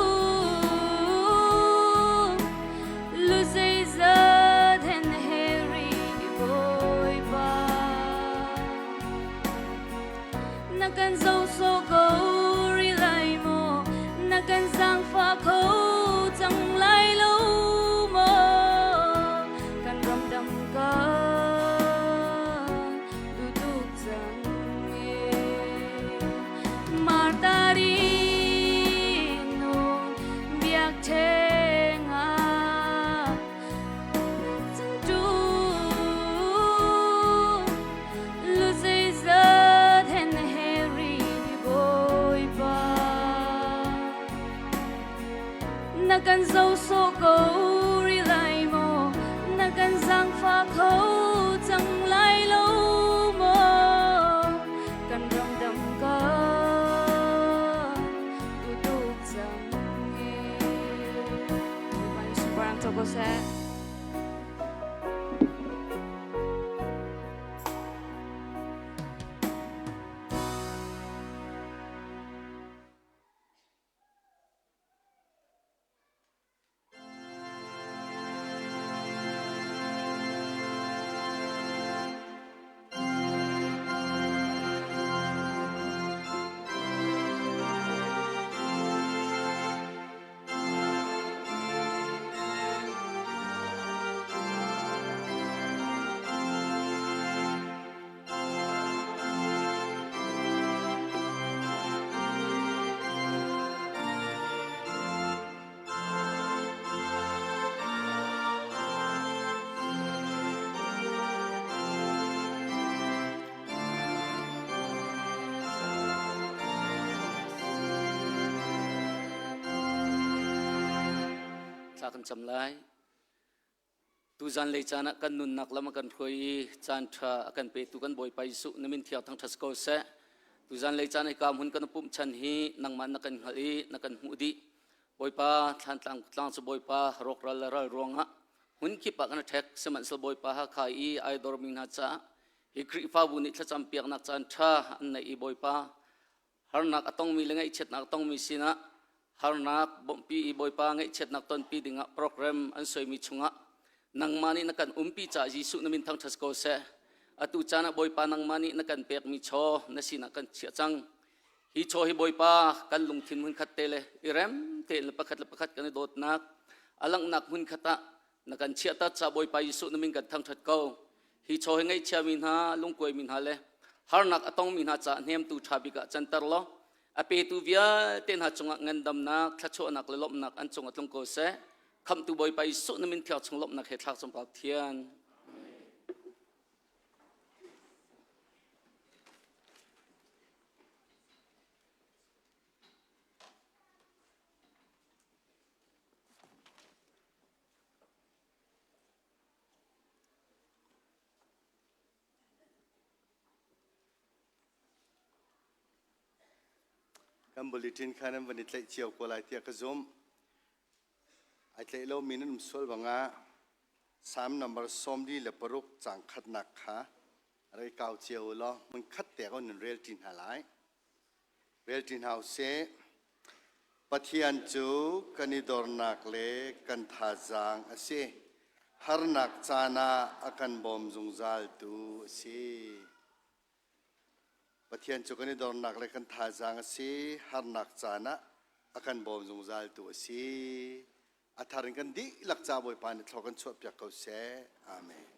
Speaker 2: Lu zeizat hen Harry Bawipa na kan zo so ko ri lai maw na kan zaangfah kho cang lai lo maw kan ram dam ka duh tuk cang e Martari nun biakṭheng ah cangtu lu zeizat hen Harry Bawipa na kan zo sawh ko ri lai maw na kan zaangfah kho cang lai lo maw kan ram dam ka duh tuk cang e Bawipa nih sunparnak co ko seh.
Speaker 8: Thla kan cam lai. Tu zanlei caan ah kan nunnak lam a kan hruai i caan ṭha a kan petu kan Bawipa Jesuh na min thiang thangṭhat si ko seh. Tu zanlei caan hika hmun kan pumh chan hi nangmah na kan hngalh i na kan hmuh dih. Bawipa thlantlang tlang cu Bawipa rawkral le ral ruangah hmun kip ah kan ṭhek sihmanhsehlaw Bawipa Hakha i ai dormi hna caah hi Khrihfabu nih thlacam piaknak caan ṭha an neih i Bawipa harnak a tongmi le ngaihchiatnak a tongmi sinah harnak bawmhpi i Bawipa ngaihchiatnak tonpi dingah program an soimi chungah nangmah nih na kan umpi caah Jesuh na min thangṭhat ko seh. Atu caan ah Bawipa nangmah nih na kan pekmi chaw na sinah kan chiah cang. Hi chaw hi Bawipa kan lungthin hmunkhat te le i rem tein le pakhat le pakhat kan i dawtnak a langhnak hmunkhat ah na kan chiahter caah Bawipa Jesuh na min kan thangṭhat ko. Hi chaw hi ngaihchiami hna, lungkuaimi hna le harnak a tongmi hna caah hnemtu ṭha bik ah canter law a petu vialte hna cungah ngandamnak, thluachuahnak le lawmhnak an cungah tlung ko seh. Khamhtu Bawipa Jesuh na min thiang chung lawmhnak he thlak cung Pathian.
Speaker 9: Kan bulletin kha nan van i tlaih cio ko lai tiah ka zumh. Ai tlaih lomi nan um sual bangah Salm number 46 caang khatnak kha rei kau cio u law hmun khat te ko nan rel ṭi hna lai. Rel ṭi hna usih. Pathian cu kan i dornak le kan thazaang a si. Harnak caan ah a kan bawm zungzaltu a si. Pathian cu kan i dornak le kan thazaang a si. Harnak caan ah a kan bawm zungzaltu a si. A thar in kan dihlak ca Bawipa nih thlaw kan chuahpiak ko seh. Amen.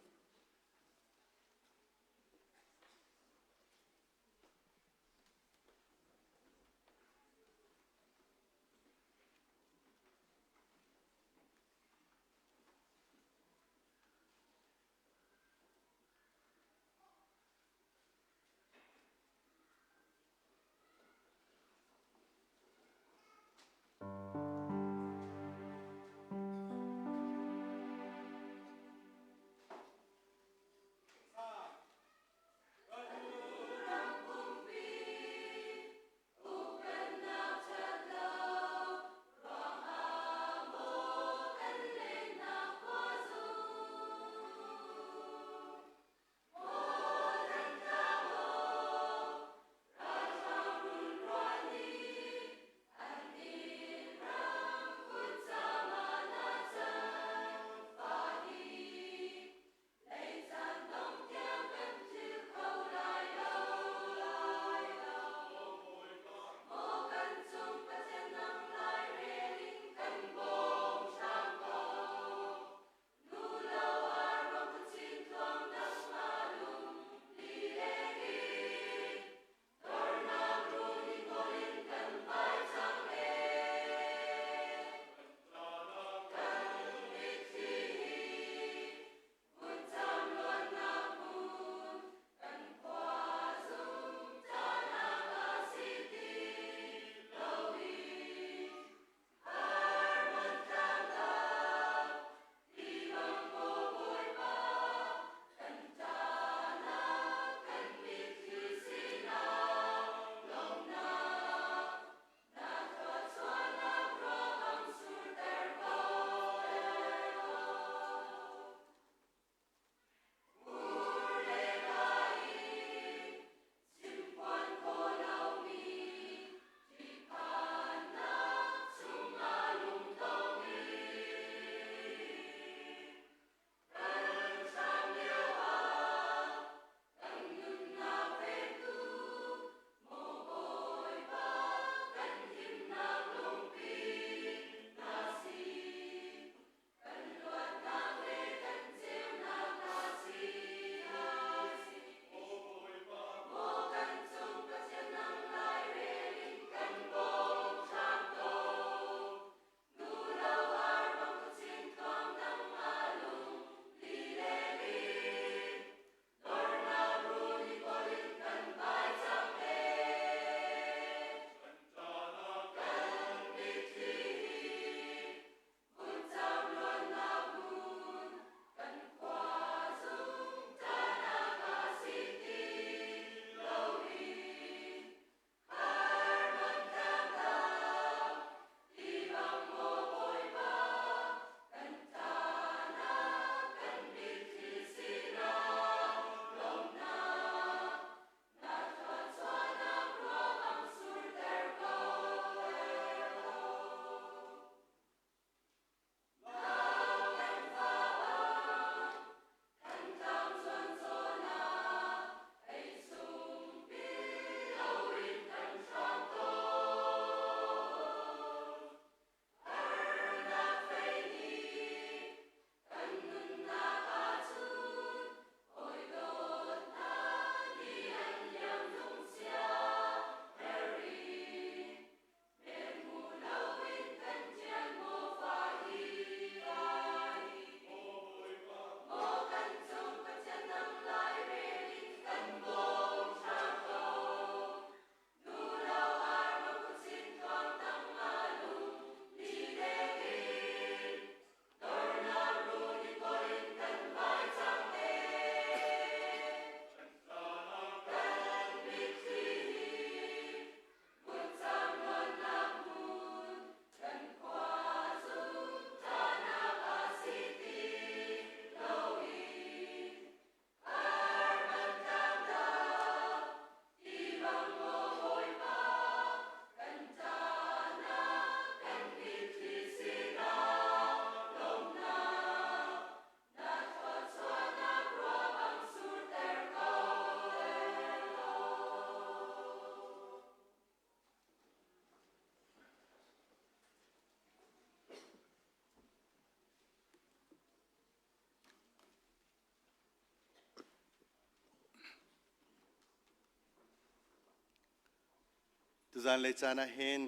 Speaker 9: Tuzan lei caan ah hin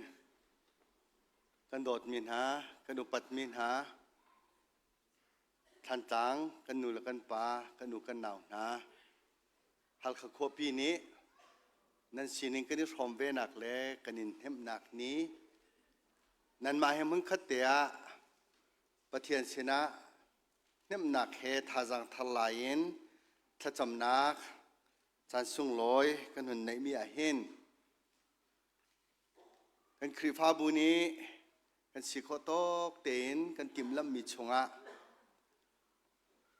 Speaker 9: kan dawtmi hna, kan upatmi hna, Thlantlang kan nu le kan pa, kan u kan nau hna, Halkha khuapi nih nan sining kan i hrawm venak le kan in hnemhnak ni nanmah he hmunkhat te ah Pathian sinah hnemhnak he thazaang thar lai in thlacamnak caan sunglawi kan hun neihmi ah hin kan Khrihfabu nih kan si khawh tawk tein kan timhlamhmi chungah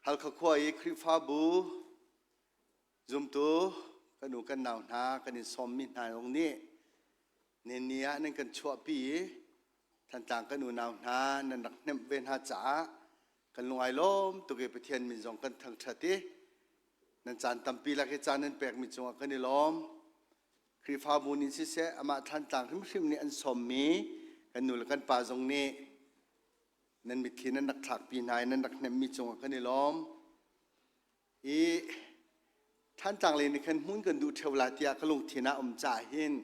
Speaker 9: Halkha khua i Khrihfabu zumtu kan u kan nau hna kan in sawmmi hna zong nih ni ah nan kan chuahpi i Thantlang kan unau hna nan rak hnemh ve hna caah kan lung ai lawm tuk i Pathian min zong kan thangṭhat i nan caan tampi lak i caan nan pekmi cungah kan i lawm. Khrihfabu nih siseh amah Thantlang hrimhrim nih an sawmmi kan nu le kan pa zong nih nan mitthli nan rak thlakpi hna i nan rak hnemhmi cungah kan i lawm. I Thantlang lei nih khan hmun kan duh ṭheo la tiah ka lungthin ah um caah hin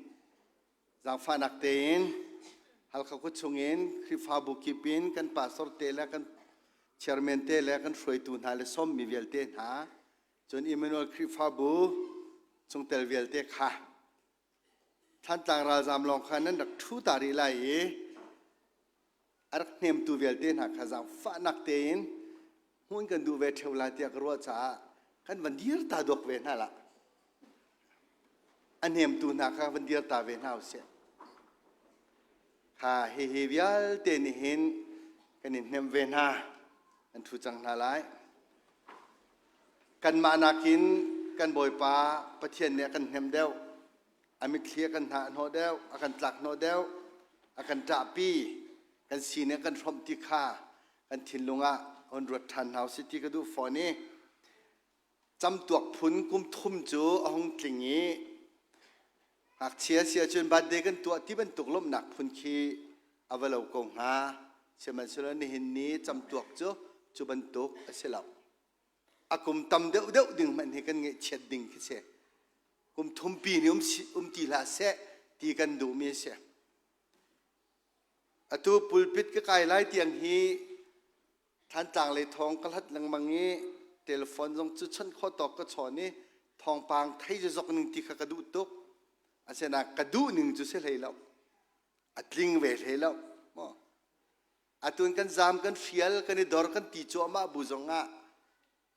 Speaker 9: zaangfahnak tein Halkha khua chungin Khrihfabu kip in kan pastor te le kan chairman te le kan hruaitu hna le sawmmi vialte hna cun Emmanuel Khrihfabu chungtel vialte kha Thantlang ralzaam lawng kha nan rak ṭhu ta rih lai i a rak hnemtu vialte hna kha zaangfahnak tein hmun kan duh ve ṭheo lai tiah ka ruah caah kan van dir ta duak ve hna lah. A hnemtu hna kha van dir ta ve hna usih. Kha hihi vialte nih hin kan in hnemh ve hna. An ṭhu cang hna lai. Kanmah nakin kan Bawipa Pathian nih a kan hnemh deuh. A mitthli a kan hnah hnawh deuh, a kan tlak hnawh deuh, a kan ṭahpi, kan sining a kan hrawmh ti kha kan thinlung ah hun ruat ṭhan hna usih ti ka duh fawn i camtuak phun kum thum cu a hung tling i ngakchia si ahcun birthday kan tuah ti bantuk lawmhnak phun khi a va lo ko hnga. Sihmanhsehlaw nihin ni camtuak cu cu bantuk a si lo. A kum tam deuhdeuh ding hmanh hi kan ngaihchiat ding khi si. Kum thumpi nih um, um ti hlah seh ti kan duhmi a si. Atu pulpit ka kai lai tiang hi Thantlang lei thawng ka hlat lengmang i telephone zong cu chawnh khawh tawk ka chawn i thawngpang thei zok ning ti kha ka duh tuk. Asinain ka duh ning cu si hlei lo. A tling ve hlei lo. Maw? Atun kan zaam kan hrial kan i dor kan ti cuahmah bu zong ah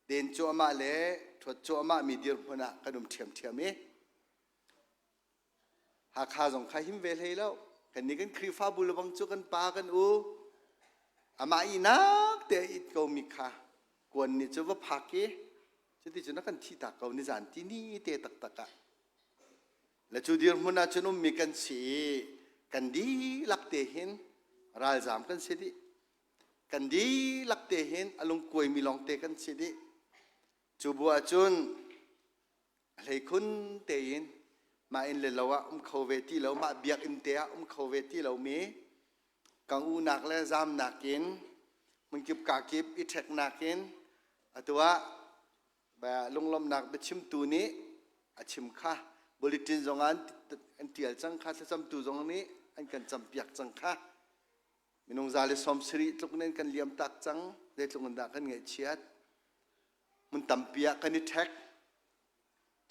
Speaker 9: den cuahmah le ṭhuat cuahmah mi dirhmun ah kan um ṭhiamṭhiam i Hakha zong kha him ve hlei lo. Kannih kan Khrihfabu lebang cu kan pa kan u amah ihnak te a it ko mi kha kuan nih cu va phak i cuti cun a kan thih tak ko nizan ti ni te taktak ah. Le cu dirhmun ah cun ummi kan si i kan dihlak te hin ralzaam kan si dih. Kan dihlak te hin a lungkuaimi lawngte kan si dih. Cu bu ah cun a hleikhun tein mah inn le lo ah um kho ve ti lo mah biakinn te ah um kho ve ti lomi kang unak le zamnak in hmunkip kakip i ṭheknak in atu ah lunglawmhnak biachimtu nih a chim kha bulletin zong ah an ṭial cang kha thlacamtu zong nih an kan campiak cang kha minung 170 tluk in kan liam tak cang zeitluk in dah kan ngaihchiat Hmun tampi ah kan i ṭhek.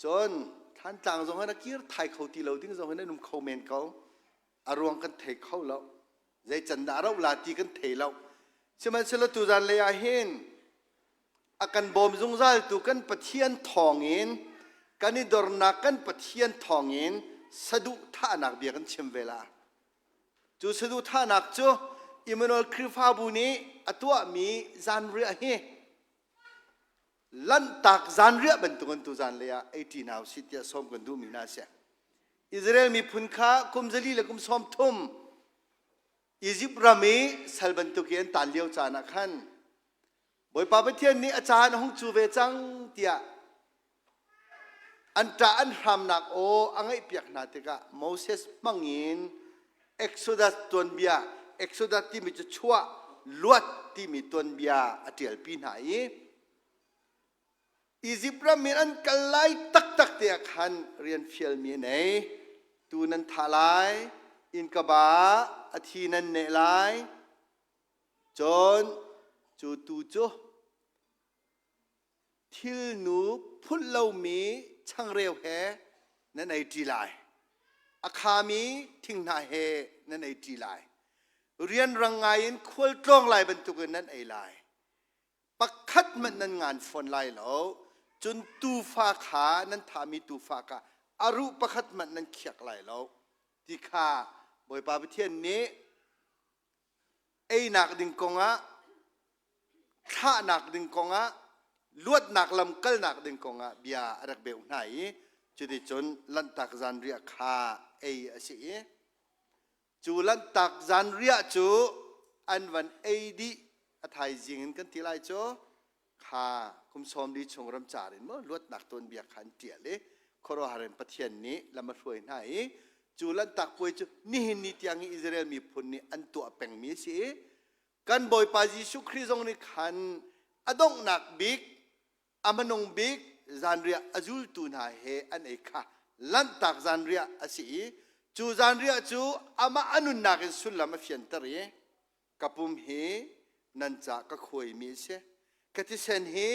Speaker 9: Cun Thantlang zong hin a kir thai kho ti lo ding zong hin an um kho men ko. A ruang kan thei kho lo. Zei can dah a rauh la ti kan thei lo. Sihmanhsehlaw tuzan lei ah hin a kan bawm zungzaltu kan Pathian thawngin kan i dornak kan Pathian thawngin saduhthahnak bia kan chim ve la. Cu saduhthahnak cu Immanuel Khrihfabu nih a tuahmi zanriah hi Lanhtak zanriah bantukin tu zanlei ah ei ṭi hna usih tiah sawm kan duhmi hna a si. Israel miphun kha kum zali le kum 30 Izipt ram i sal bantuk i an taan lio caan ah khan Bawipa Pathian nih a caan a hung cu ve cang tiah an ṭah an hramnak aw a ngaihpiak hna tikah Moses hmangin Exodus tuanbia Exodus timi cu chuah luat timi tuanbia a ṭialpi hna i Izipt ram in an kal lai taktak te ah khan rian fialmi a nei. Tu nan thah lai, innkaba a thi nan neh lai. Cun cu tuu cu thilnu phulh lomi changreu he nan ei ṭi lai. A khami thinghnah he nan ei ṭi lai. Rianrang ngaiin khualtlawng lai bantukin nan ei lai. Pakhat hmanh nan ngan fawn lai lo. Cun tuufa kha nan thahmi tuufa kha a ruh pakhat hmanh nan khiak lai lo ti kha Bawipa Pathian nih einak ding kongah thlahnak ding kongah luatnak lam kalnak ding kongah bia a rak beuh hna i cuticun Lanhtak zanriah kha ei a si i cu Lanhtak zanriah cu an van ei dih a thaizing in kan ti lai cu kha kum 40 chung ramcar in maw luatnak tuanbia kha an ṭial i khuaruahhar in Pathian nih lam a hruai hna i cu Lanhtak puai cu nihin ni tiang i Israel miphun nih an tuah pengmi a si i kan Bawipa Jesuh Khrih zong nih khan a donghnak bik a hmanung bik zanriah a zultu hna he an ei kha Lanhtak zanriah a si i cu zanriah cu amah a nunnak in sullam a fianter i ka pum hi nan ca ka khuaimi a si ka thisen hi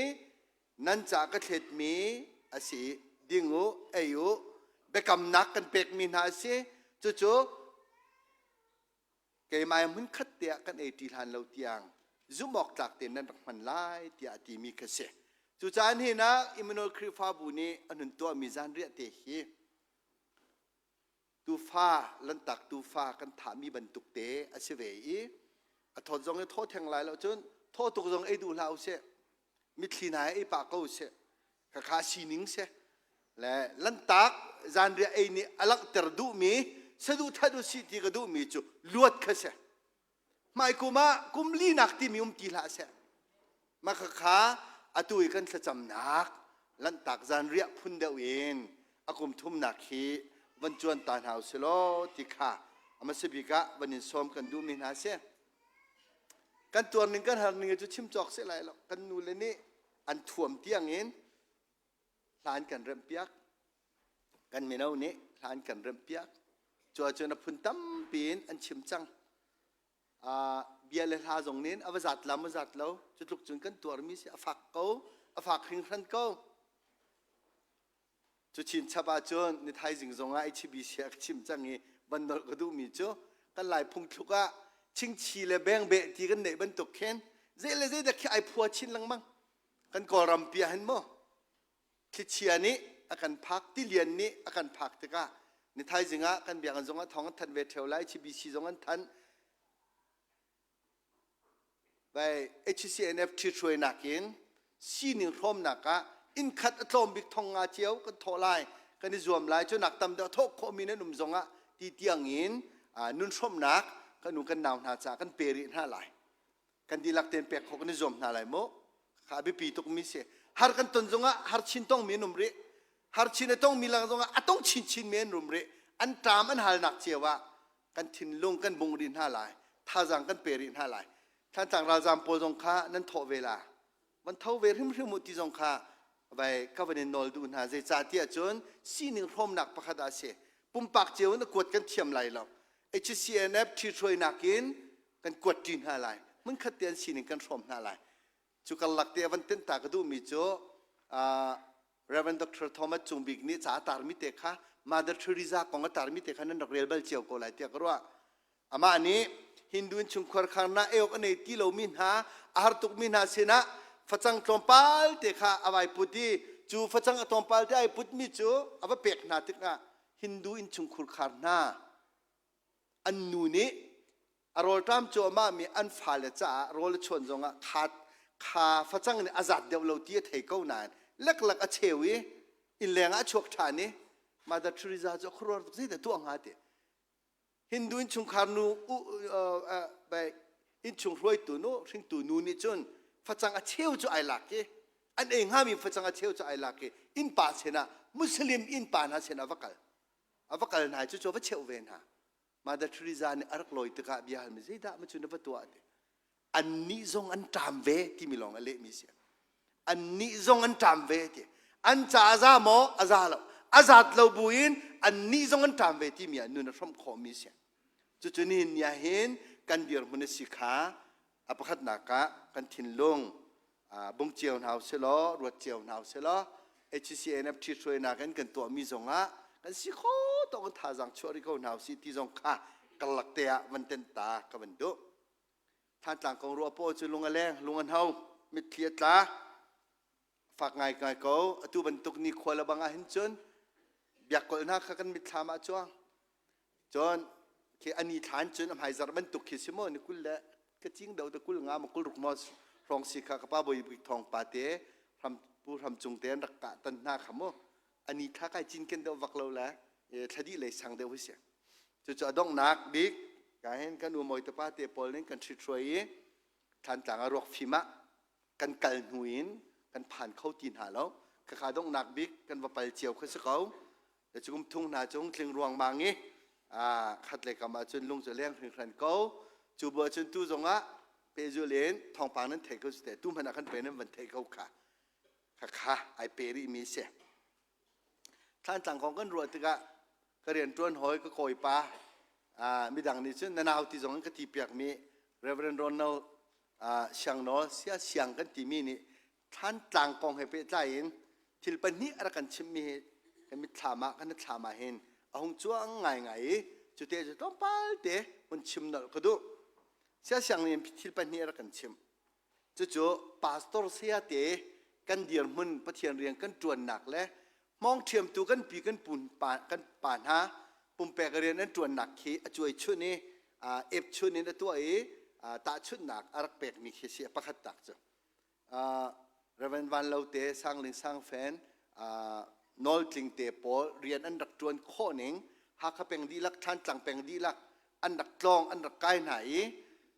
Speaker 9: nan ca ka thletmi a si ding u ei u biakamnak kan pekmi hna a si cucu keimah hmun khat te ah kan ei ṭi hlan lo tiang zumh awk tlak tein nan rak hman lai tiah a timi kha si. Cucaah nihin ah Immanuel Khrihfabu nih an hun tuahmi zanriah te hi tuufa lantak tuufa kan thahmi bantuk te a si ve i a thawt zong i thaw theng lai lo cun thaw tuk zong ei duh hlah usih mitthli hna he ei pah ko usih khakha sining si le lantak zanriah ei nih a langhter duhmi saduhthat usih ti ka duhmi cu luat kha si hmaikum ah kum linak timi um ti hlah seh mah khakha atu i kan thlacamnak lanhtak zanriah phun deuh in a kum thumnak hi van cuan ta hna usih law ti kha a hmasa bik ah van in sawm kan duhmi hna si kan tuar ning kan har ning cu chim cawk si lai lo kan nu le nih an thuam tiang in hla an kan remhpiak kan mino nih hla an kan remhpiak cu ahcun a phun tampi in an chim cang bia le hla zong nin a va zat lam a zat lo cu tluk cun kan tuarmi si a fak ko a fak hringhran ko Cu chinchap ahcun ni thaizing zongah HBC a ka chim cang i van nolh ka duhmi cu kan Lai phungthluk ah chingchi le bengbeh ti kan neih bantuk khin zei le zei dah khi ai phua chin lengmang. Kan Kawlram pi ah hin mu thlichia nih a kan phak tilian nih a kan phak tikah ni thaizing ah kan biakinn zongah thawng an thanh ve theo lai HBC zong an thanh Vai HCNF ṭhithruainak in sining hrawmnak ah innkhat a tlawm bik thong nga cio kan thawh lai kan i zuam lai cu nak tam deuh thawh khawhmi nan um zongah ti tiang in nun hrawmnak kan u kan nau hna caah kan pe rih hna lai kan dihlak tein pek khawh kan i zuam hna lai mu kha a biapi tukmi si har kan ton zongah har chin tongmi an um rih har chin a tongmi lang zongah a tong chinchin mi an um rih an ṭam an halnak cio ah kan thinlung kan bung rih hna lai thazaang kan pe rih hna lai Thlantlang ralzaam pawl zong kha nan thawh ve la van tho ve hrimhrim u ti zong kha vai ka van in nawl duh hna zeicah tiah cun sining hrawmnak pakhat ah si pumpak cio in a kuat kan thiam lai lo HCNF ṭhithruainak in kan kuat ṭi hna lai hmunkhat te an sining kan hrawm hna lai cu karlak te van tenh ta ka duhmi cu Reverend Dr. Thomas Cung Bik nih ca a tarmi te kha Mother Teresa kong a tarmi te kha nan rak rel bal cio ko lai tiah ka ruah. Amah nih Hindu innchungkhar kharnak ei awk a nei ti lomi hna a har tukmi hna sinah facang tlawmpal te kha a vai put i cu facang a tlawmpal te ai putmi cu a va pek hna tikah Hindu innchungkhur khar hna an nu nih a rawlṭam cuahmah mi an fale caah rawl a chuan zongah kha kha facang nih a zat deuh lo ti a thei ko nain leklak a cheu i innleng ah a chuak ṭhan i Mother Teresa cu a khuaruahar tuk zeidah tuah hnga ti Hindu innchungkhar nu innchung hruaitu nu hringtu nu nih cun facang a cheu cu ai lak i an ei hngami facang a cheu cu ai lak i innpa sinah Muslim innpa hna sinah va kal a va kal hna i cucu a va cheuh ve hna Mother Teresa nih a rak lawi tikah bia halmi zeidah ma cu na va tuah ti annih zong an ṭam ve timi lawng a lehmi si annih zong an ṭam ve ti an ca a za maw a za lo a zat lo buin annih zong an ṭam ve timi ah nun a hrawmh khawhmi a si. Cucu nihin ni ah hin kan dirhmun a si kha a pakhatnak ah kan thinlung bung cio hna usih law ruat cio hna usih law HCNF ṭhithruainak in kan tuahmi zongah kan si kho tawk in thazaang chuah rih ko hna usih ti zong kha karlak te ah van tenh ta ka van duh. Thantlang kong ruah paw cu lung a leng, lung a hno, mitthli a tla. Fak ngai ngai ko. Atu bantuk ni khua le bang ah hin cun biakkolh hna kha kan mitthlam ah cuang. Cun khi ani thlan cun a hmaizarh bantuk khi si maw ni 20 le ka cing do te 20 nga ma 20 ruk maw hrawng si kha ka pa bawi bik thawng pa te hram pu hram cung te an rak kah tan hna kha mu ani thla kai cin ken deuh vak lo le thla dih lei sang deuh hi si cucu a donghnak bik ka hin kan u mawi te pa te pawl nih kan ṭhithruai i Thlantlang ah ruak fim ah kan kal hnu in kan phan kho ti hna lo khakha donghnak bik kan va pal cio kha si ko le cu kum thung hna cung tling ruangmang i khat le kam ah cun lung cu leng hringhran ko cu bu cun tu zongah pehzul in thawngpang nan thei ko si te tu hmanh ah kan pe nan van thei ko kha khakha ai pe rih mi si Thlantlang kong kan ruah tikah ka rianṭuan hawi ka kawipa midang nih cun na nau ti zong in ka ti piakmi Reverend Ronald Siangnawl sia siang kan timi nih Thlantlang kong he pehtlai in thil pahnih a rak kan chimhmi hi kan mitthlam ah kan thlam ah hin a hung cuang ngaingai i cute cu tlawmpal te hun chim nolh ka duh. Sia siang nih thil pahnih a rak kan chimh. Cucu pastor sayate kan dirhmun Pathian rian kan ṭuannak le hmawngṭhiamtu kan pi kan pu pa, kan pa hna pumpek rian an ṭuannak khi a cuai chun i epchun in a tuah i tahchunhnak a rak pekmi khi si pakhat tak cu. Reverend Van Lo te Sangling Sangfen nawltling te pawl rian an rak ṭuan khawh ning Hakha peng dihlak Thlantlang peng dihlak an rak tlawng an rak kai hna i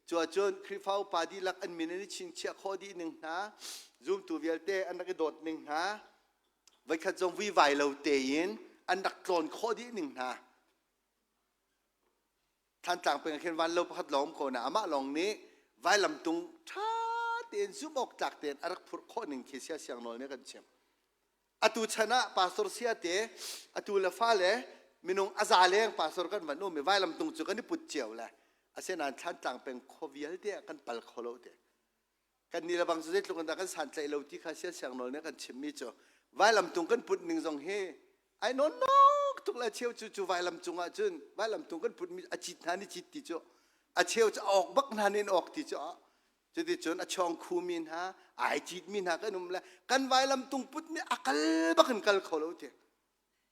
Speaker 9: cu ahcun Khrihfa upa dihlak an min an i chingchiah khawh dih ning hna zumtu vialte an rak i dawt ning hna voikhat zong vuivai lo tein an rak tlawn khawh dih ning hna Thlantlang peng ah khin van lo pakhat lawng um ko na amah lawng nih vailamtung ṭha tein zumh awk tlak tein a rak phurh khawh ning khi sia siang nawl nih a kan chimh atu chan ah pastor sia te atu le fale minung a za leng pastor kan van um i vailamtung cu kan i put cio le asinain Thlantlang peng khua vialte ah kan pal kho lo te kan nih le bang cu zeitluk in dah kan santlaih lo ti kha sia siang nawl nih kan chimmi cu vailamtung kan put ning zong hi ai nawn nok tuk le cheu cu cu vailam cungah cun vailamtung kan putmi a cit hna ni cit ti cu a cheu cu a awk bak hna nin awk ti cu cuticun a chawng khumi hna ai citmi hna kan um le kan vailam tung putmi a kal bak in kal kho lo ti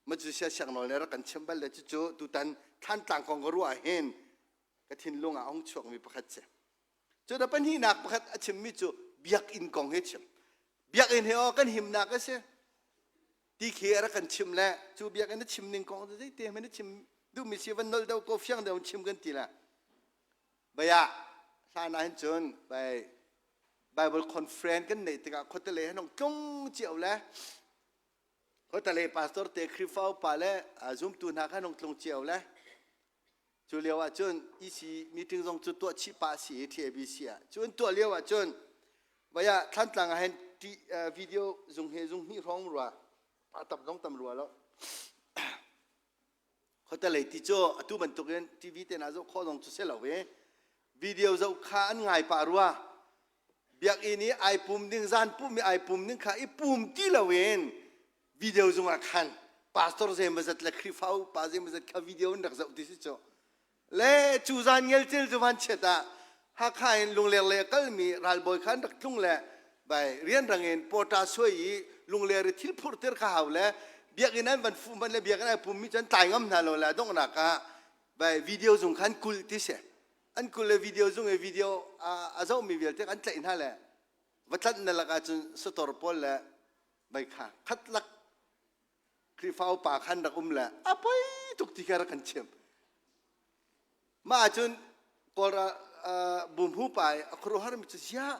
Speaker 9: ma cu sia siang nawl nih rak kan chim bal le cucu tutan Thlantlang kong ka ruah hin ka thinlung ah a hung chuakmi pakhat si cu da pahnihnak pakhat a chimmi cu biakinn kong hi chim biakinn he aw kan himnak a si ti khi a rak kan chim le cu biakinn a chim ning kong zeite hmanh a chim duhmi si van nolh deuh ko fiang deuh in chim kan ti le Baya hlan ah hin cun bai Bible conference kan neih tikah khuatele han hong tlung cio le khuatele pastor te Khrihfa upa le zumtu hna khan hong tlung cio le cu lio ah cun EC meeting zong cu tuah chih pah si i TABC ah cu an tuah lio ah cun baya Thlantlang ah hin video zung he zung hnih hrawng rua a tam zong tam rua lo Khuatelei ti cu atu bantukin TV te hna zoh khawh zong cu si lo i video zoh kha an ngai pah rua. Biakinn i ai pum ding zan pum i ai pum ding kha i pum ti loin video zung ah khan pastor zeimawzat le Khrihfa upa zeimawzat kha video in rak zoh ti si cu. Le cu zan ngelcel cu van chiat ah Hakha in Lungler lei a kalmi ralbawi kha an rak tlung le bai rianrang in pawṭa suai i Lungler i thil phurhter kha hau le biakinn an van fuh hmanh le biakinn ai pummi cu an tlai ngam hna lo le a donghnak ah bai video zung kha an kulh ti si. An kulh le video zung i video a zohmi vialte an tlaih hna le va tlanh na lakah cun sator pawl le bai kha khat lak Khrihfa upa khan rak um le a poi tuk ti kha rak kan chimh. Mah ahcun Kawlra bumhu pa i a khuaruahharmi cu ziah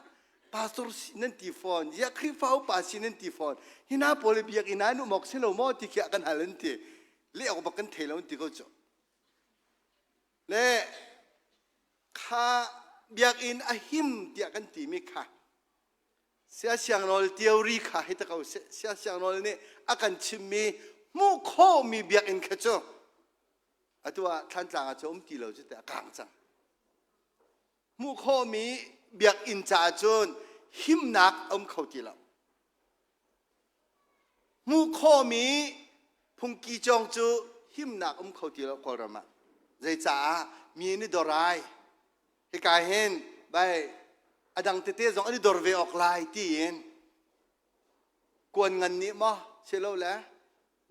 Speaker 9: pastor si nan ti fawn, ziah Khrihfa upa si nan ti fawn, hi hna pawl hi biakinn ah an um awk si lo maw ti khi a kan hal an ti. Leh awk bak kan thei lo an ti ko cu. Le kha biakinn a him tiah kan timi kha Siasiangnawl theory kha hei ta ko seh. Siasiangnawl nih a kan chimmi Hmuh khawhmi biakinn kha cu atu ah Thlantlang ah cu um ti lo cu teh a kang cang. Hmuh khawhmi biakinn caah cun himnak a um kho ti lo. Hmuh khawhmi phungki cawng cu himnak um kho ti lo Kawlram ah. Zeicaah mi an i dor ai. Hika hin bai a dang tete zong an i dor ve awk lai tiin kuan ngan nih maw silole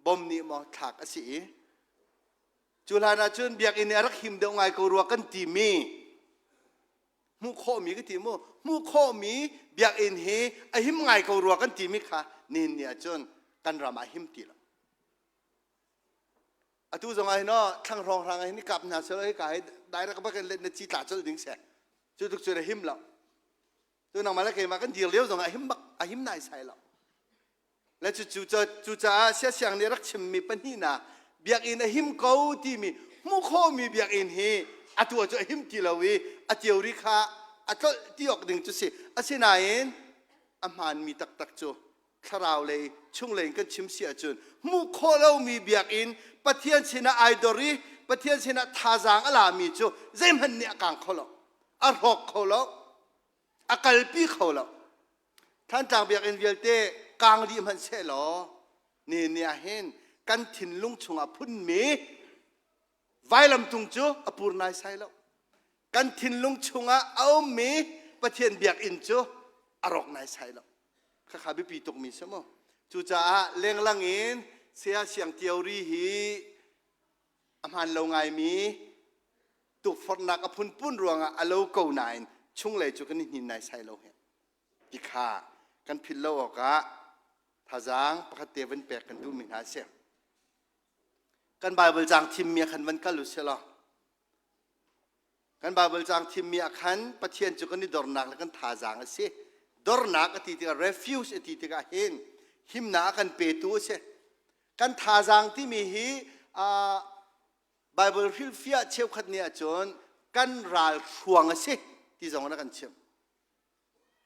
Speaker 9: bom nih maw thlak a si i cu hlan ah cun biakinn nih a rak him deuh ngai ko rua kan timi hmuh khawhmi ka ti mu hmuh khawhmi biakinn hi a him ngai ko rua kan timi kha nihin ni ah cun kan ram ah him ti lo atu zong ah hin aw thlang hrawng hrang hin kap hna selo hi ka hi direct bak in let na ci tla colh ding se cu tuk cun a him lo tu nangmah le keimah kan dir lio zong ah a him bak a him nai sai lo Le cucu cucaah siasiang nih rak chimmi pahnihnak biakinn a him ko timi hmuh khawhmi biakinn hi atu ah cu a him ti lo i a theory kha a tlolh ti awk ding cu si. Asinain a hmaanmi taktak cu thlarau lei chunglei in kan chim si ahcun hmuh khawh lomi biakinn Pathian sinah ai dor i Pathian sinah thazaang a lami cu zeihmanh nih a kang kho lo, a hrawk kho lo, a kalpi kho lo. Thantlang biakinn vialte kang dih hmanh seh law ni ni ah hin kan thinlung chungah phunmi vailamtung cu a pur naisai lo. Kan thinlung chungah a ummi Pathian biakinn cu a rawk naisai lo. Khakha biapi tukmi si mu. Cucaah lenglang in saya siang theory hi a hmaan lo ngaimi tukforhnak a phunphun ruangah a lo ko nain chunglei cu kan i hnin naisai lo he ti kha kan philh lo awkah thazaang pakhat te van pek kan duhmi hna a si. Kan Bible caang thimmi ah khan van kal u sih law kan Bible caang thimmi ah khan Pathian cu kan i dornak le kan thazaang a si. Dornak a ti tikah refuge a ti tikah hin himnak a kan petu a si. Kan thazaang timi hi uh, Bible hrilhfiah cheukhat nih ahcun kan ral hruang a si ti zong in a kan chimh.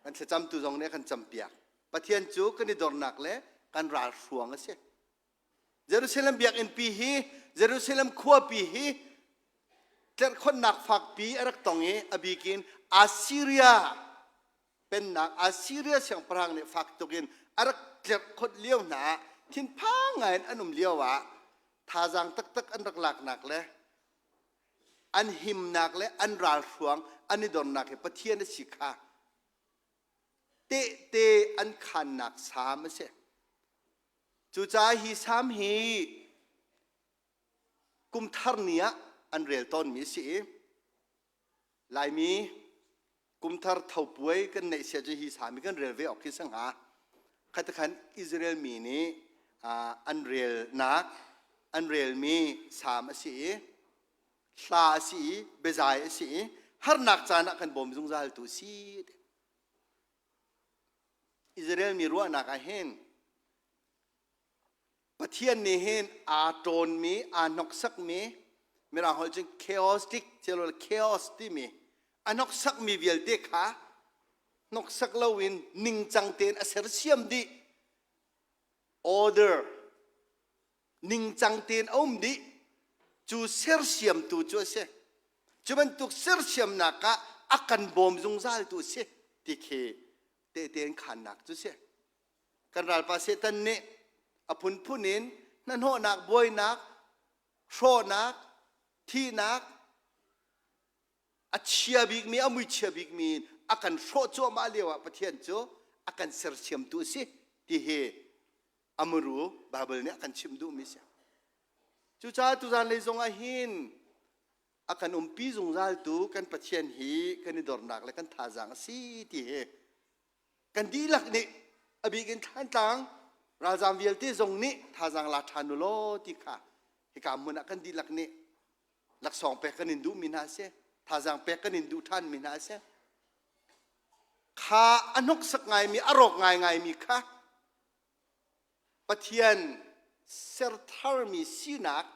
Speaker 9: Kan thlacamtu zong nih a kan campiak. Pathian cu kan i dornak le kan ral hruang a si. Jerusalem biakinn pi hi Jerusalem khuapi hi tlerhkhonnak fakpi a rak tong i a bikin Assyria pennak Assyria siangpahrang nih fak tuk in a rak tlerhkhonh lio hna ah thinphang ngai in an um lio ah thazaang taktak an rak laknak le an himnak le an ralhruang an i dornak hi Pathian a si kha tehte an khannak saam a si. Cucaah hi saam hi kum thar ni ah an rel tawnmi a si i Laimi kumthar thopuai kan neih sia cu hi sami kan rel ve awk khi si hnga. Khatakhan Israel mi nih an relnak an relmi sam a si i hla a si i biazai a si i harnak caan ah kan bawm zungzal tu si. Israel mi ruahnak ah hin Pathian nih hin aa ṭawnmi, aa hnoksakmi, Mirang holh cun chaotic, chaos timi a hnoksakmi vialte kha hnoksak loin ningcang tein a sersiam dih. Order ningcang tein a um dih. Cu sersiamtu cu a si. Cu bantuk sersiamnak ah a kan bawm zungzaltu a si ti khi tehte in khannak cu si. Kan ralpa Satan nih a phunphun in hnahnawhnak, buainak, hrawhnak, thihnak, a chia bikmi, a muichia bikmi a kan hrawh cuahmah lio ah Pathian cu a kan sersiamtu a si ti hi a muru Bible nih a kan chimh duhmi a si. Cucaah tuzan lei zong ah hin a kan umpi zungzaltu kan Pathian hi kan i dornak le kan thazaang a si ti hi kan dihlak nih a bik in Thlantlang ralzaam vialte zong nih thazaang la ṭhan u law ti kha hika hmun ah kan dihlak nih laksawng pek kan in duhmi hna a si thazaang pek kan in duh ṭhanmi hna a si kha a hnoksak ngaimi a rawk ngaingaimi kha Pathian sertharmi sinak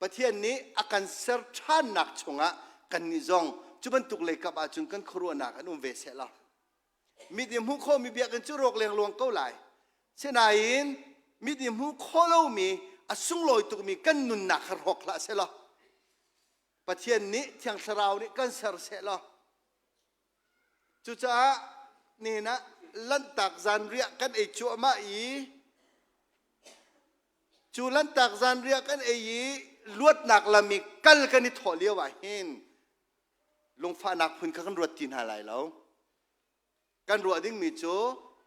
Speaker 9: Pathian nih a kan ser ṭhannak chungah kannih zong cu bantuk leikap ahcun kan khuaruahnak an um ve seh law mit nih hmuh khawhmi biakinn cu rawk lengluang ko lai. Sinain
Speaker 5: Mit i hmuh khawh lomi a sunglawi tukmi kan nunnak kha rawk hlah seh law Pathian nih Thiang Thlarau nih kan ser seh law cucaah nihin ah Lanhtak zanriah kan ei cuahmah i cu Lanhtak zanriah kan ei i luatnak lam i kal kan i thawh lio ah hin lungfahnak phun kha kan ruat ti hna lai lo. Kan ruah dingmi cu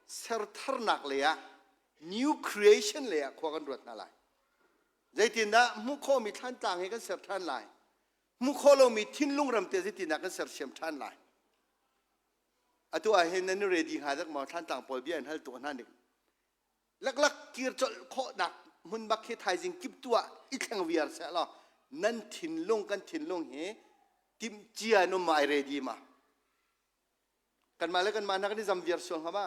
Speaker 5: sertharnak lei ah new creation lei ah khua kan ruat hna lai. Zeitindah hmuh khawhmi thlantlang hi kan ser ṭhan lai? Hmuh khawh lomi thinlung ram te zeitindah kan sersiam ṭhan lai? Atu ah hin nan i ready hnga dek maw thlantlang pawl bia in hal tuah hna ning. Laklak kir colh khawhnak hmun bak khi thaizing kip tu ah i thleng viar seh law nan thinlung kan thinlung hi timh cia in um ma ai ready ma? Kanmah le kanmah hna kan i zam viar sual hnga ma?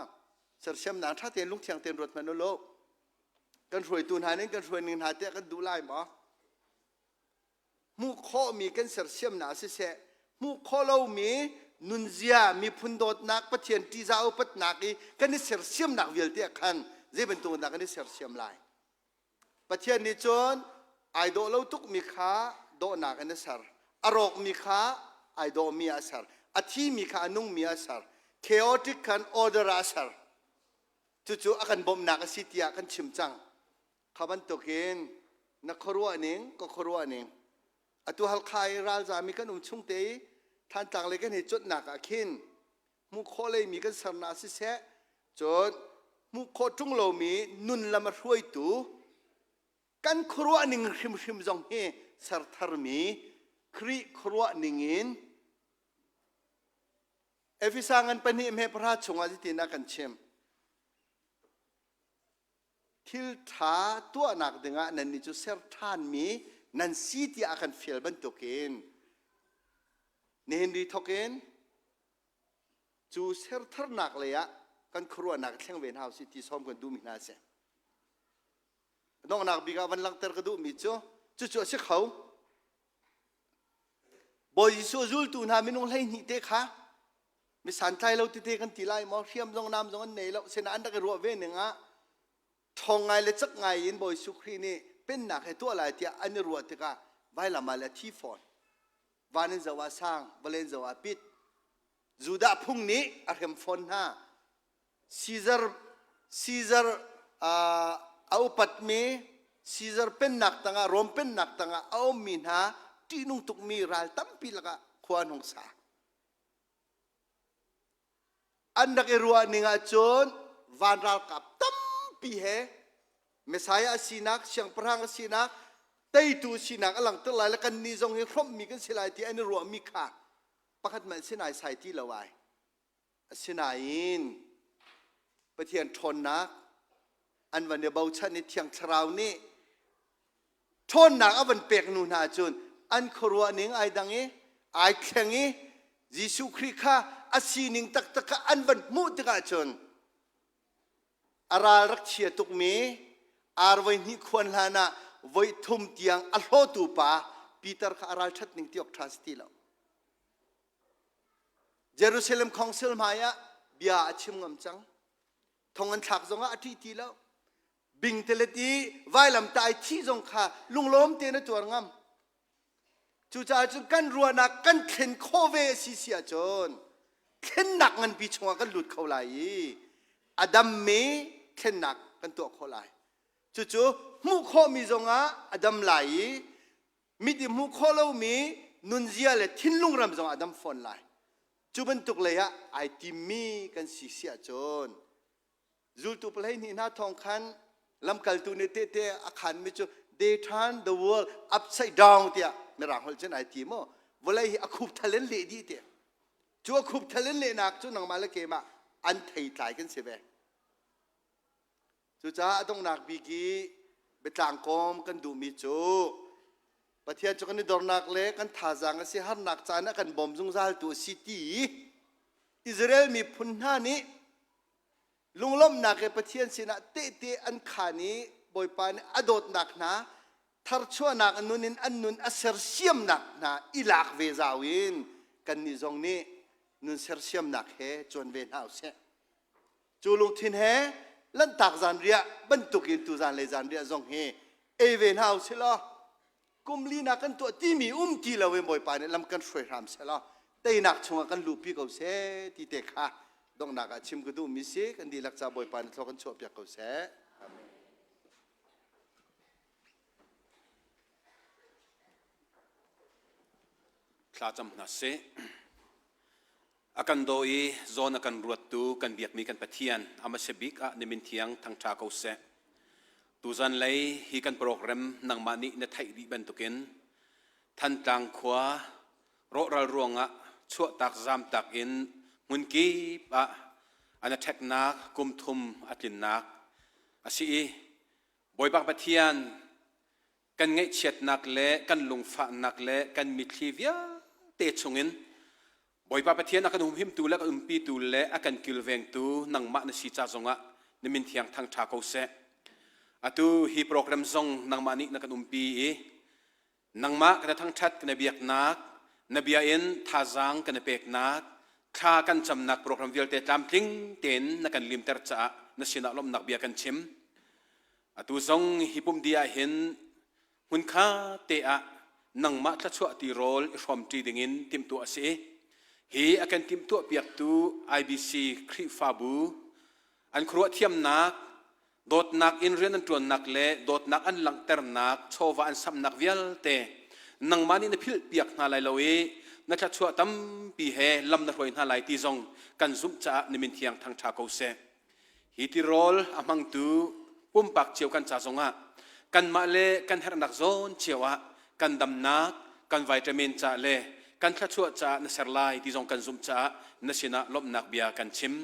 Speaker 5: Sersiamnak ṭha tein lungthiang tein ruat hmanh u law kan hruaitu hna nih kan hruai ning hna tiah kan duh lai maw? Hmuh khawhmi kan sersiamnak siseh, hmuh khawh lomi nunzia, miphun dawtnak, Pathian ṭihzah upatnak i kan i sersiamnak vialte ah khan zei bantuk dah kan i sersiam lai? Pathian nih cun ai dawh lo tukmi kha dawhnak in a ser. A rawkmi kha ai dawhmi ah a ser. A thimi kha a nungmi ah a ser. Chaotic khan order ah a ser. Cucu a kan bawmhnak a si tiah kan chim cang. Kha bantukin na khuaruah ning, ka khuaruah ning. Atu Halkha i ralzami kan um chung te i Thantlang lei kan hei cuanhnak ah khin hmuh khawh leimi kan sernak siseh, cun hmuh khawh ṭung lomi nun lam a hruaitu kan khuaruah ning hrimhrim zong hi ser tharmi Khrih khuaruah ning in Efesa ngan pahnih hme pahra chungah zeitin a kan chim. Thil ṭha tuahnak dingah nannih cu ser ṭhanmi nan si tiah a kan fial bantukin nihin ri thawkin cu sertharnak lei ah kan khuaruahnak thleng ve hna usih ti sawm kan duhmi hna a si. Donghnak bik ah van langhter ka duhmi cu cucu a si kho. Bawi Jesuh zultu hna minung 12 te kha mi santlai lo tete kan ti lai maw hriam zong nam zong an nei lo sina an rak i ruah ve ning ah ṭhawng ngai le cak ngai in Bawi Jesuh Khrih nih pennak he tuah lai tiah an i ruah tikah vailam ah le a thi fawn. Van in zoh ah sang, vawlei in zoh ah pit. Judah phung nih a hrem fawn hna. Caesar Caesar uh, a upatmi Caesar pennak tangah Rom pennak tangah a ummi hna ṭihnung tukmi ral tampi lakah khua an hung sa. An rak i ruah ning ahcun van ralkap tampi he Messiah a sinak, siangpahrang a sinak, teitu sinak a langhter lai le kannih zong hi hrawmhmi kan si lai ti an i ruahmi kha pakhat hmanh sinaisai ti lo ai. Asinain Pathian ṭhawnnak an van i bochan i Thiang Thlarau nih ṭhawnnak a van pek hnu hna cun an khuaruah ning ai dang i ai thleng i Jesuh Khrih kha a sining taktak kha an van hmuh tikah cun a ral rak chia tukmi ar voi hnih khuan hlan ah voi thum tiang a hlawtu pa Peter kha a ral ṭhat ning ti awk ṭha si ti lo. Jerusalem Council hmai ah bia a chim ngam cang. Thong an thlak zongah a ṭih ti lo. Bingtelet i vailamtah i thih zong kha lunglawm tein a tuar ngam. Cucaah cun kan ruahnak kan thlen khawh ve a si si ahcun thlennak nganpi chungah kan lut kho lai i a dammi thlennak kan tuah khawh lai. Cucu hmuh khawhmi zongah a dam lai i mit i hmuh khawh lomi nunzia le thinlung ram zongah a dam fawn lai. Cu bantuk lei ah ai timmi kan si si ahcun Zultu 12 hna thawng khan lamkaltu nih tehte a khanmi cu they turn the world upside down tiah mirang holh cun ai ti maw vawlei hi a khup thal in leh dih ti cu a khup thal in lehnak cu nangmah le keimah an theitlai kan si ve cucaah a donghnak bik i biatlang kawm kan duhmi cu Pathian cu kan i dornak le kan thazaang a si harnak caan ah kan bawm zungzal tu a si ti Israel miphun hna nih Lunglawmhnak he Pathian sinah tehte an khaan i Bawipa nih a dawtnak hna tharchuahnak nun in an nun a sersiamnak hna i lak ve zau in kannih zong nih nun sersiamnak he cuan ve hna usih. Cu lungthin he.
Speaker 9: Lanhtak zanriah bantukin tu zanlei zanriah zong hi ei ve hna usih law kum li nak kan tuah timi um ti lo in Bawipa nih lam kan hruai hram seh law teinak chungah kan luhpi ko seh ti te kha donghnak ah chim ka duhmi si kan dihlak ca Bawipa nih thlua kan chuahpiak ko seh. Amen.
Speaker 10: Thla cam hna sih. A kan daw i zawn a kan ruattu kan biakmi kan Pathian a hmasa bik ah na min thiang thangṭha ko seh. Tuzan lei hi kan program nangmah nih na theih dih bantukin Thantlang khua rawhral ruangah chuahtak zamtak in hmunkip ah an a ṭheknak kum thum a tlinnak a si i Bawipa Pathian kan ngaihchiatnak le kan lungfahnak le kan mitthli vialte chungin Bawipa Pathian a kan humhimtu le a kan umpitu le a kan kilvengtu nangmah na si ca zongah na min thiang thangṭha ko seh. Atu hi program zong nangmah nih na kan umpi i nangmah kan thangṭhat kan biaknak na bia in thazaang kan peknak thla kan camnak program vialte tlamtling tein na kan limter caah na sinah lawmhnak bia kan chim. Atu zong hi pumh dih ah hin hmunkha te ah nangmah thluachuah tirawl i hrawmṭi dingin timhtuah a si i hi a kan timhtuah piaktu IBC Khrihfabu an khuaruah thiamnak dawtnak in rian an ṭuannak le dawtnak an langhternak chawva an samhnak vialte nangmah nih na philh piak hna lai lo i na thluachuah tampi he lam na hruai hna lai ti zong kan zumh caah na min thiang thangṭha ko seh. Hi tirawl a hmangtu pumpak cio kan ca zongah kanmah le kan herhnak zawn cio ah kan damnak, kan vitamin ca le kan thluachuah caah na ser lai ti zong kan zumh caah na sinah lawmhnak bia kan chim.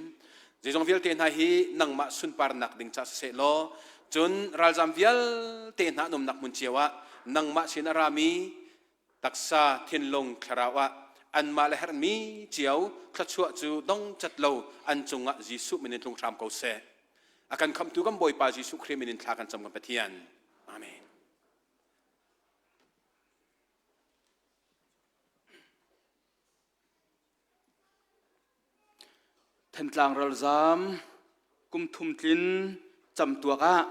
Speaker 10: Zeizong vialte hna hi nangmah sunparnak ding ca siseh law, cun ralzam vialte hna an umnak hmun cio ah nangmah sin a rami taksa thinlung thlarau ah anmah le herhmi cio thluachuah cu dong cat lo an cungah Jesuh min in tlung hram ko seh. A kan khamhtu kan Bawipa Jesuh Khrih min in thla kan cam kan Pathian. Amen.
Speaker 3: Thantlang ralzaam kum thum tlin camtuak ah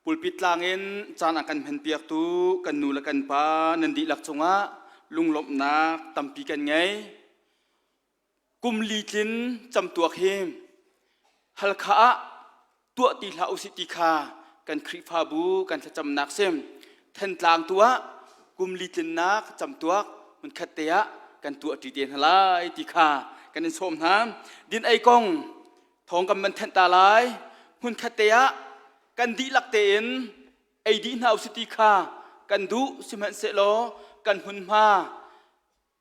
Speaker 3: pulpit tlang in caan a kan hmanpiaktu kan nu le kan pa nan dihlak cungah lunglawmhnak tampi kan ngei. Kum li tlin camtuak hi Halkha ah tuah ti hlah usih ti kha kan Khrihfabu kan thlacamnak sim. Thantlang tu ah kum li tlinnak camtuak hmunkhat te ah kan tuah ṭi te hna lai ti kha kan in sawm hna. Din ei kong thawng kan van thanh ta lai. Hmunkhat te ah kan dihlak tein ei dih hna usih ti kha kan duh sihmanhsehlaw kan hmunhma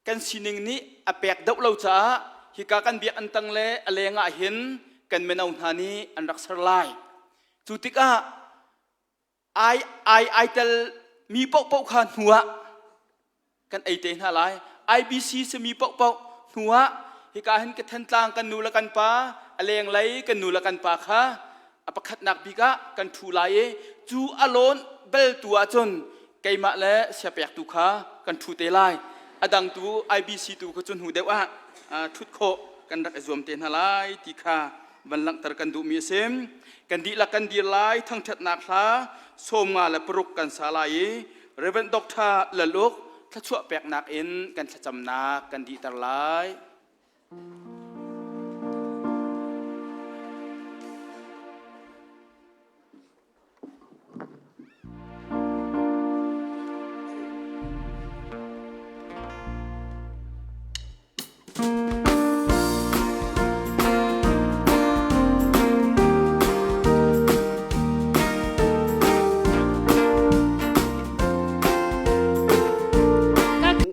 Speaker 3: kan sining nih a pek deuh lo caah hika kan biakinn tang le a leng ah hin kan mino hna nih an rak ser lai. Cu tikah ai ai ai tel mi paohpaoh kha hnu ah kan ei te hna lai. IBC simi paohpaoh hnu ah hika hin ka Thantlang kan nu le kan pa a lenglei kan nu le kan pa kha a pakhatnak bik ah kan ṭhu lai i cu a lawn bel tu ahcun keimah le siapektu kha kan ṭhu te lai. A dang tu IBC tu kha cu hnu deuh ah ṭhut khawh kan rak i zuam te hna lai ti kha van langhter kan duhmi a si. Kan dihlak kan dir lai thangṭhatnak hla 56 kan sa lai i Reverend Dr. Laluk thluachuah peknak in kan thlacamnak kan dihter lai.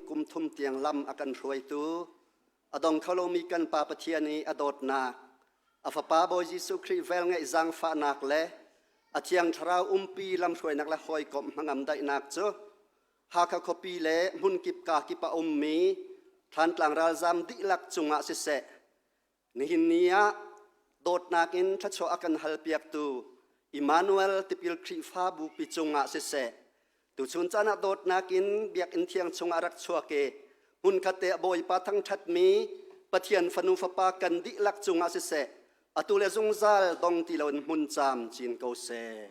Speaker 11: Kum thum tiang lam a kan hruaitu a dong kho lomi kan Pa Pathian i a dawtnak, a Fapa Bawi Jesuh Khrih velngeih zaangfahnak le a Thiang Thlarau umpi lamhruainak le hawikomh hnangam daihnak cu Hakha khuapi le hmunkip kakip a ummi Thantlang ralzam dihlak cungah siseh, Nihin ni ah dawtnak in thluachuah a kan halpiaktu Immanuel Tipil Khrihfabu pi cungah siseh, tuchun caan ah dawtnak in biakinn thiang chungah rak chuak i hmunkhat te ah Bawipa thangṭhatmi Pathian fanu fapa kan dihlak cungah siseh, Atu le zungzal dong ti loin hmun camcin ko seh.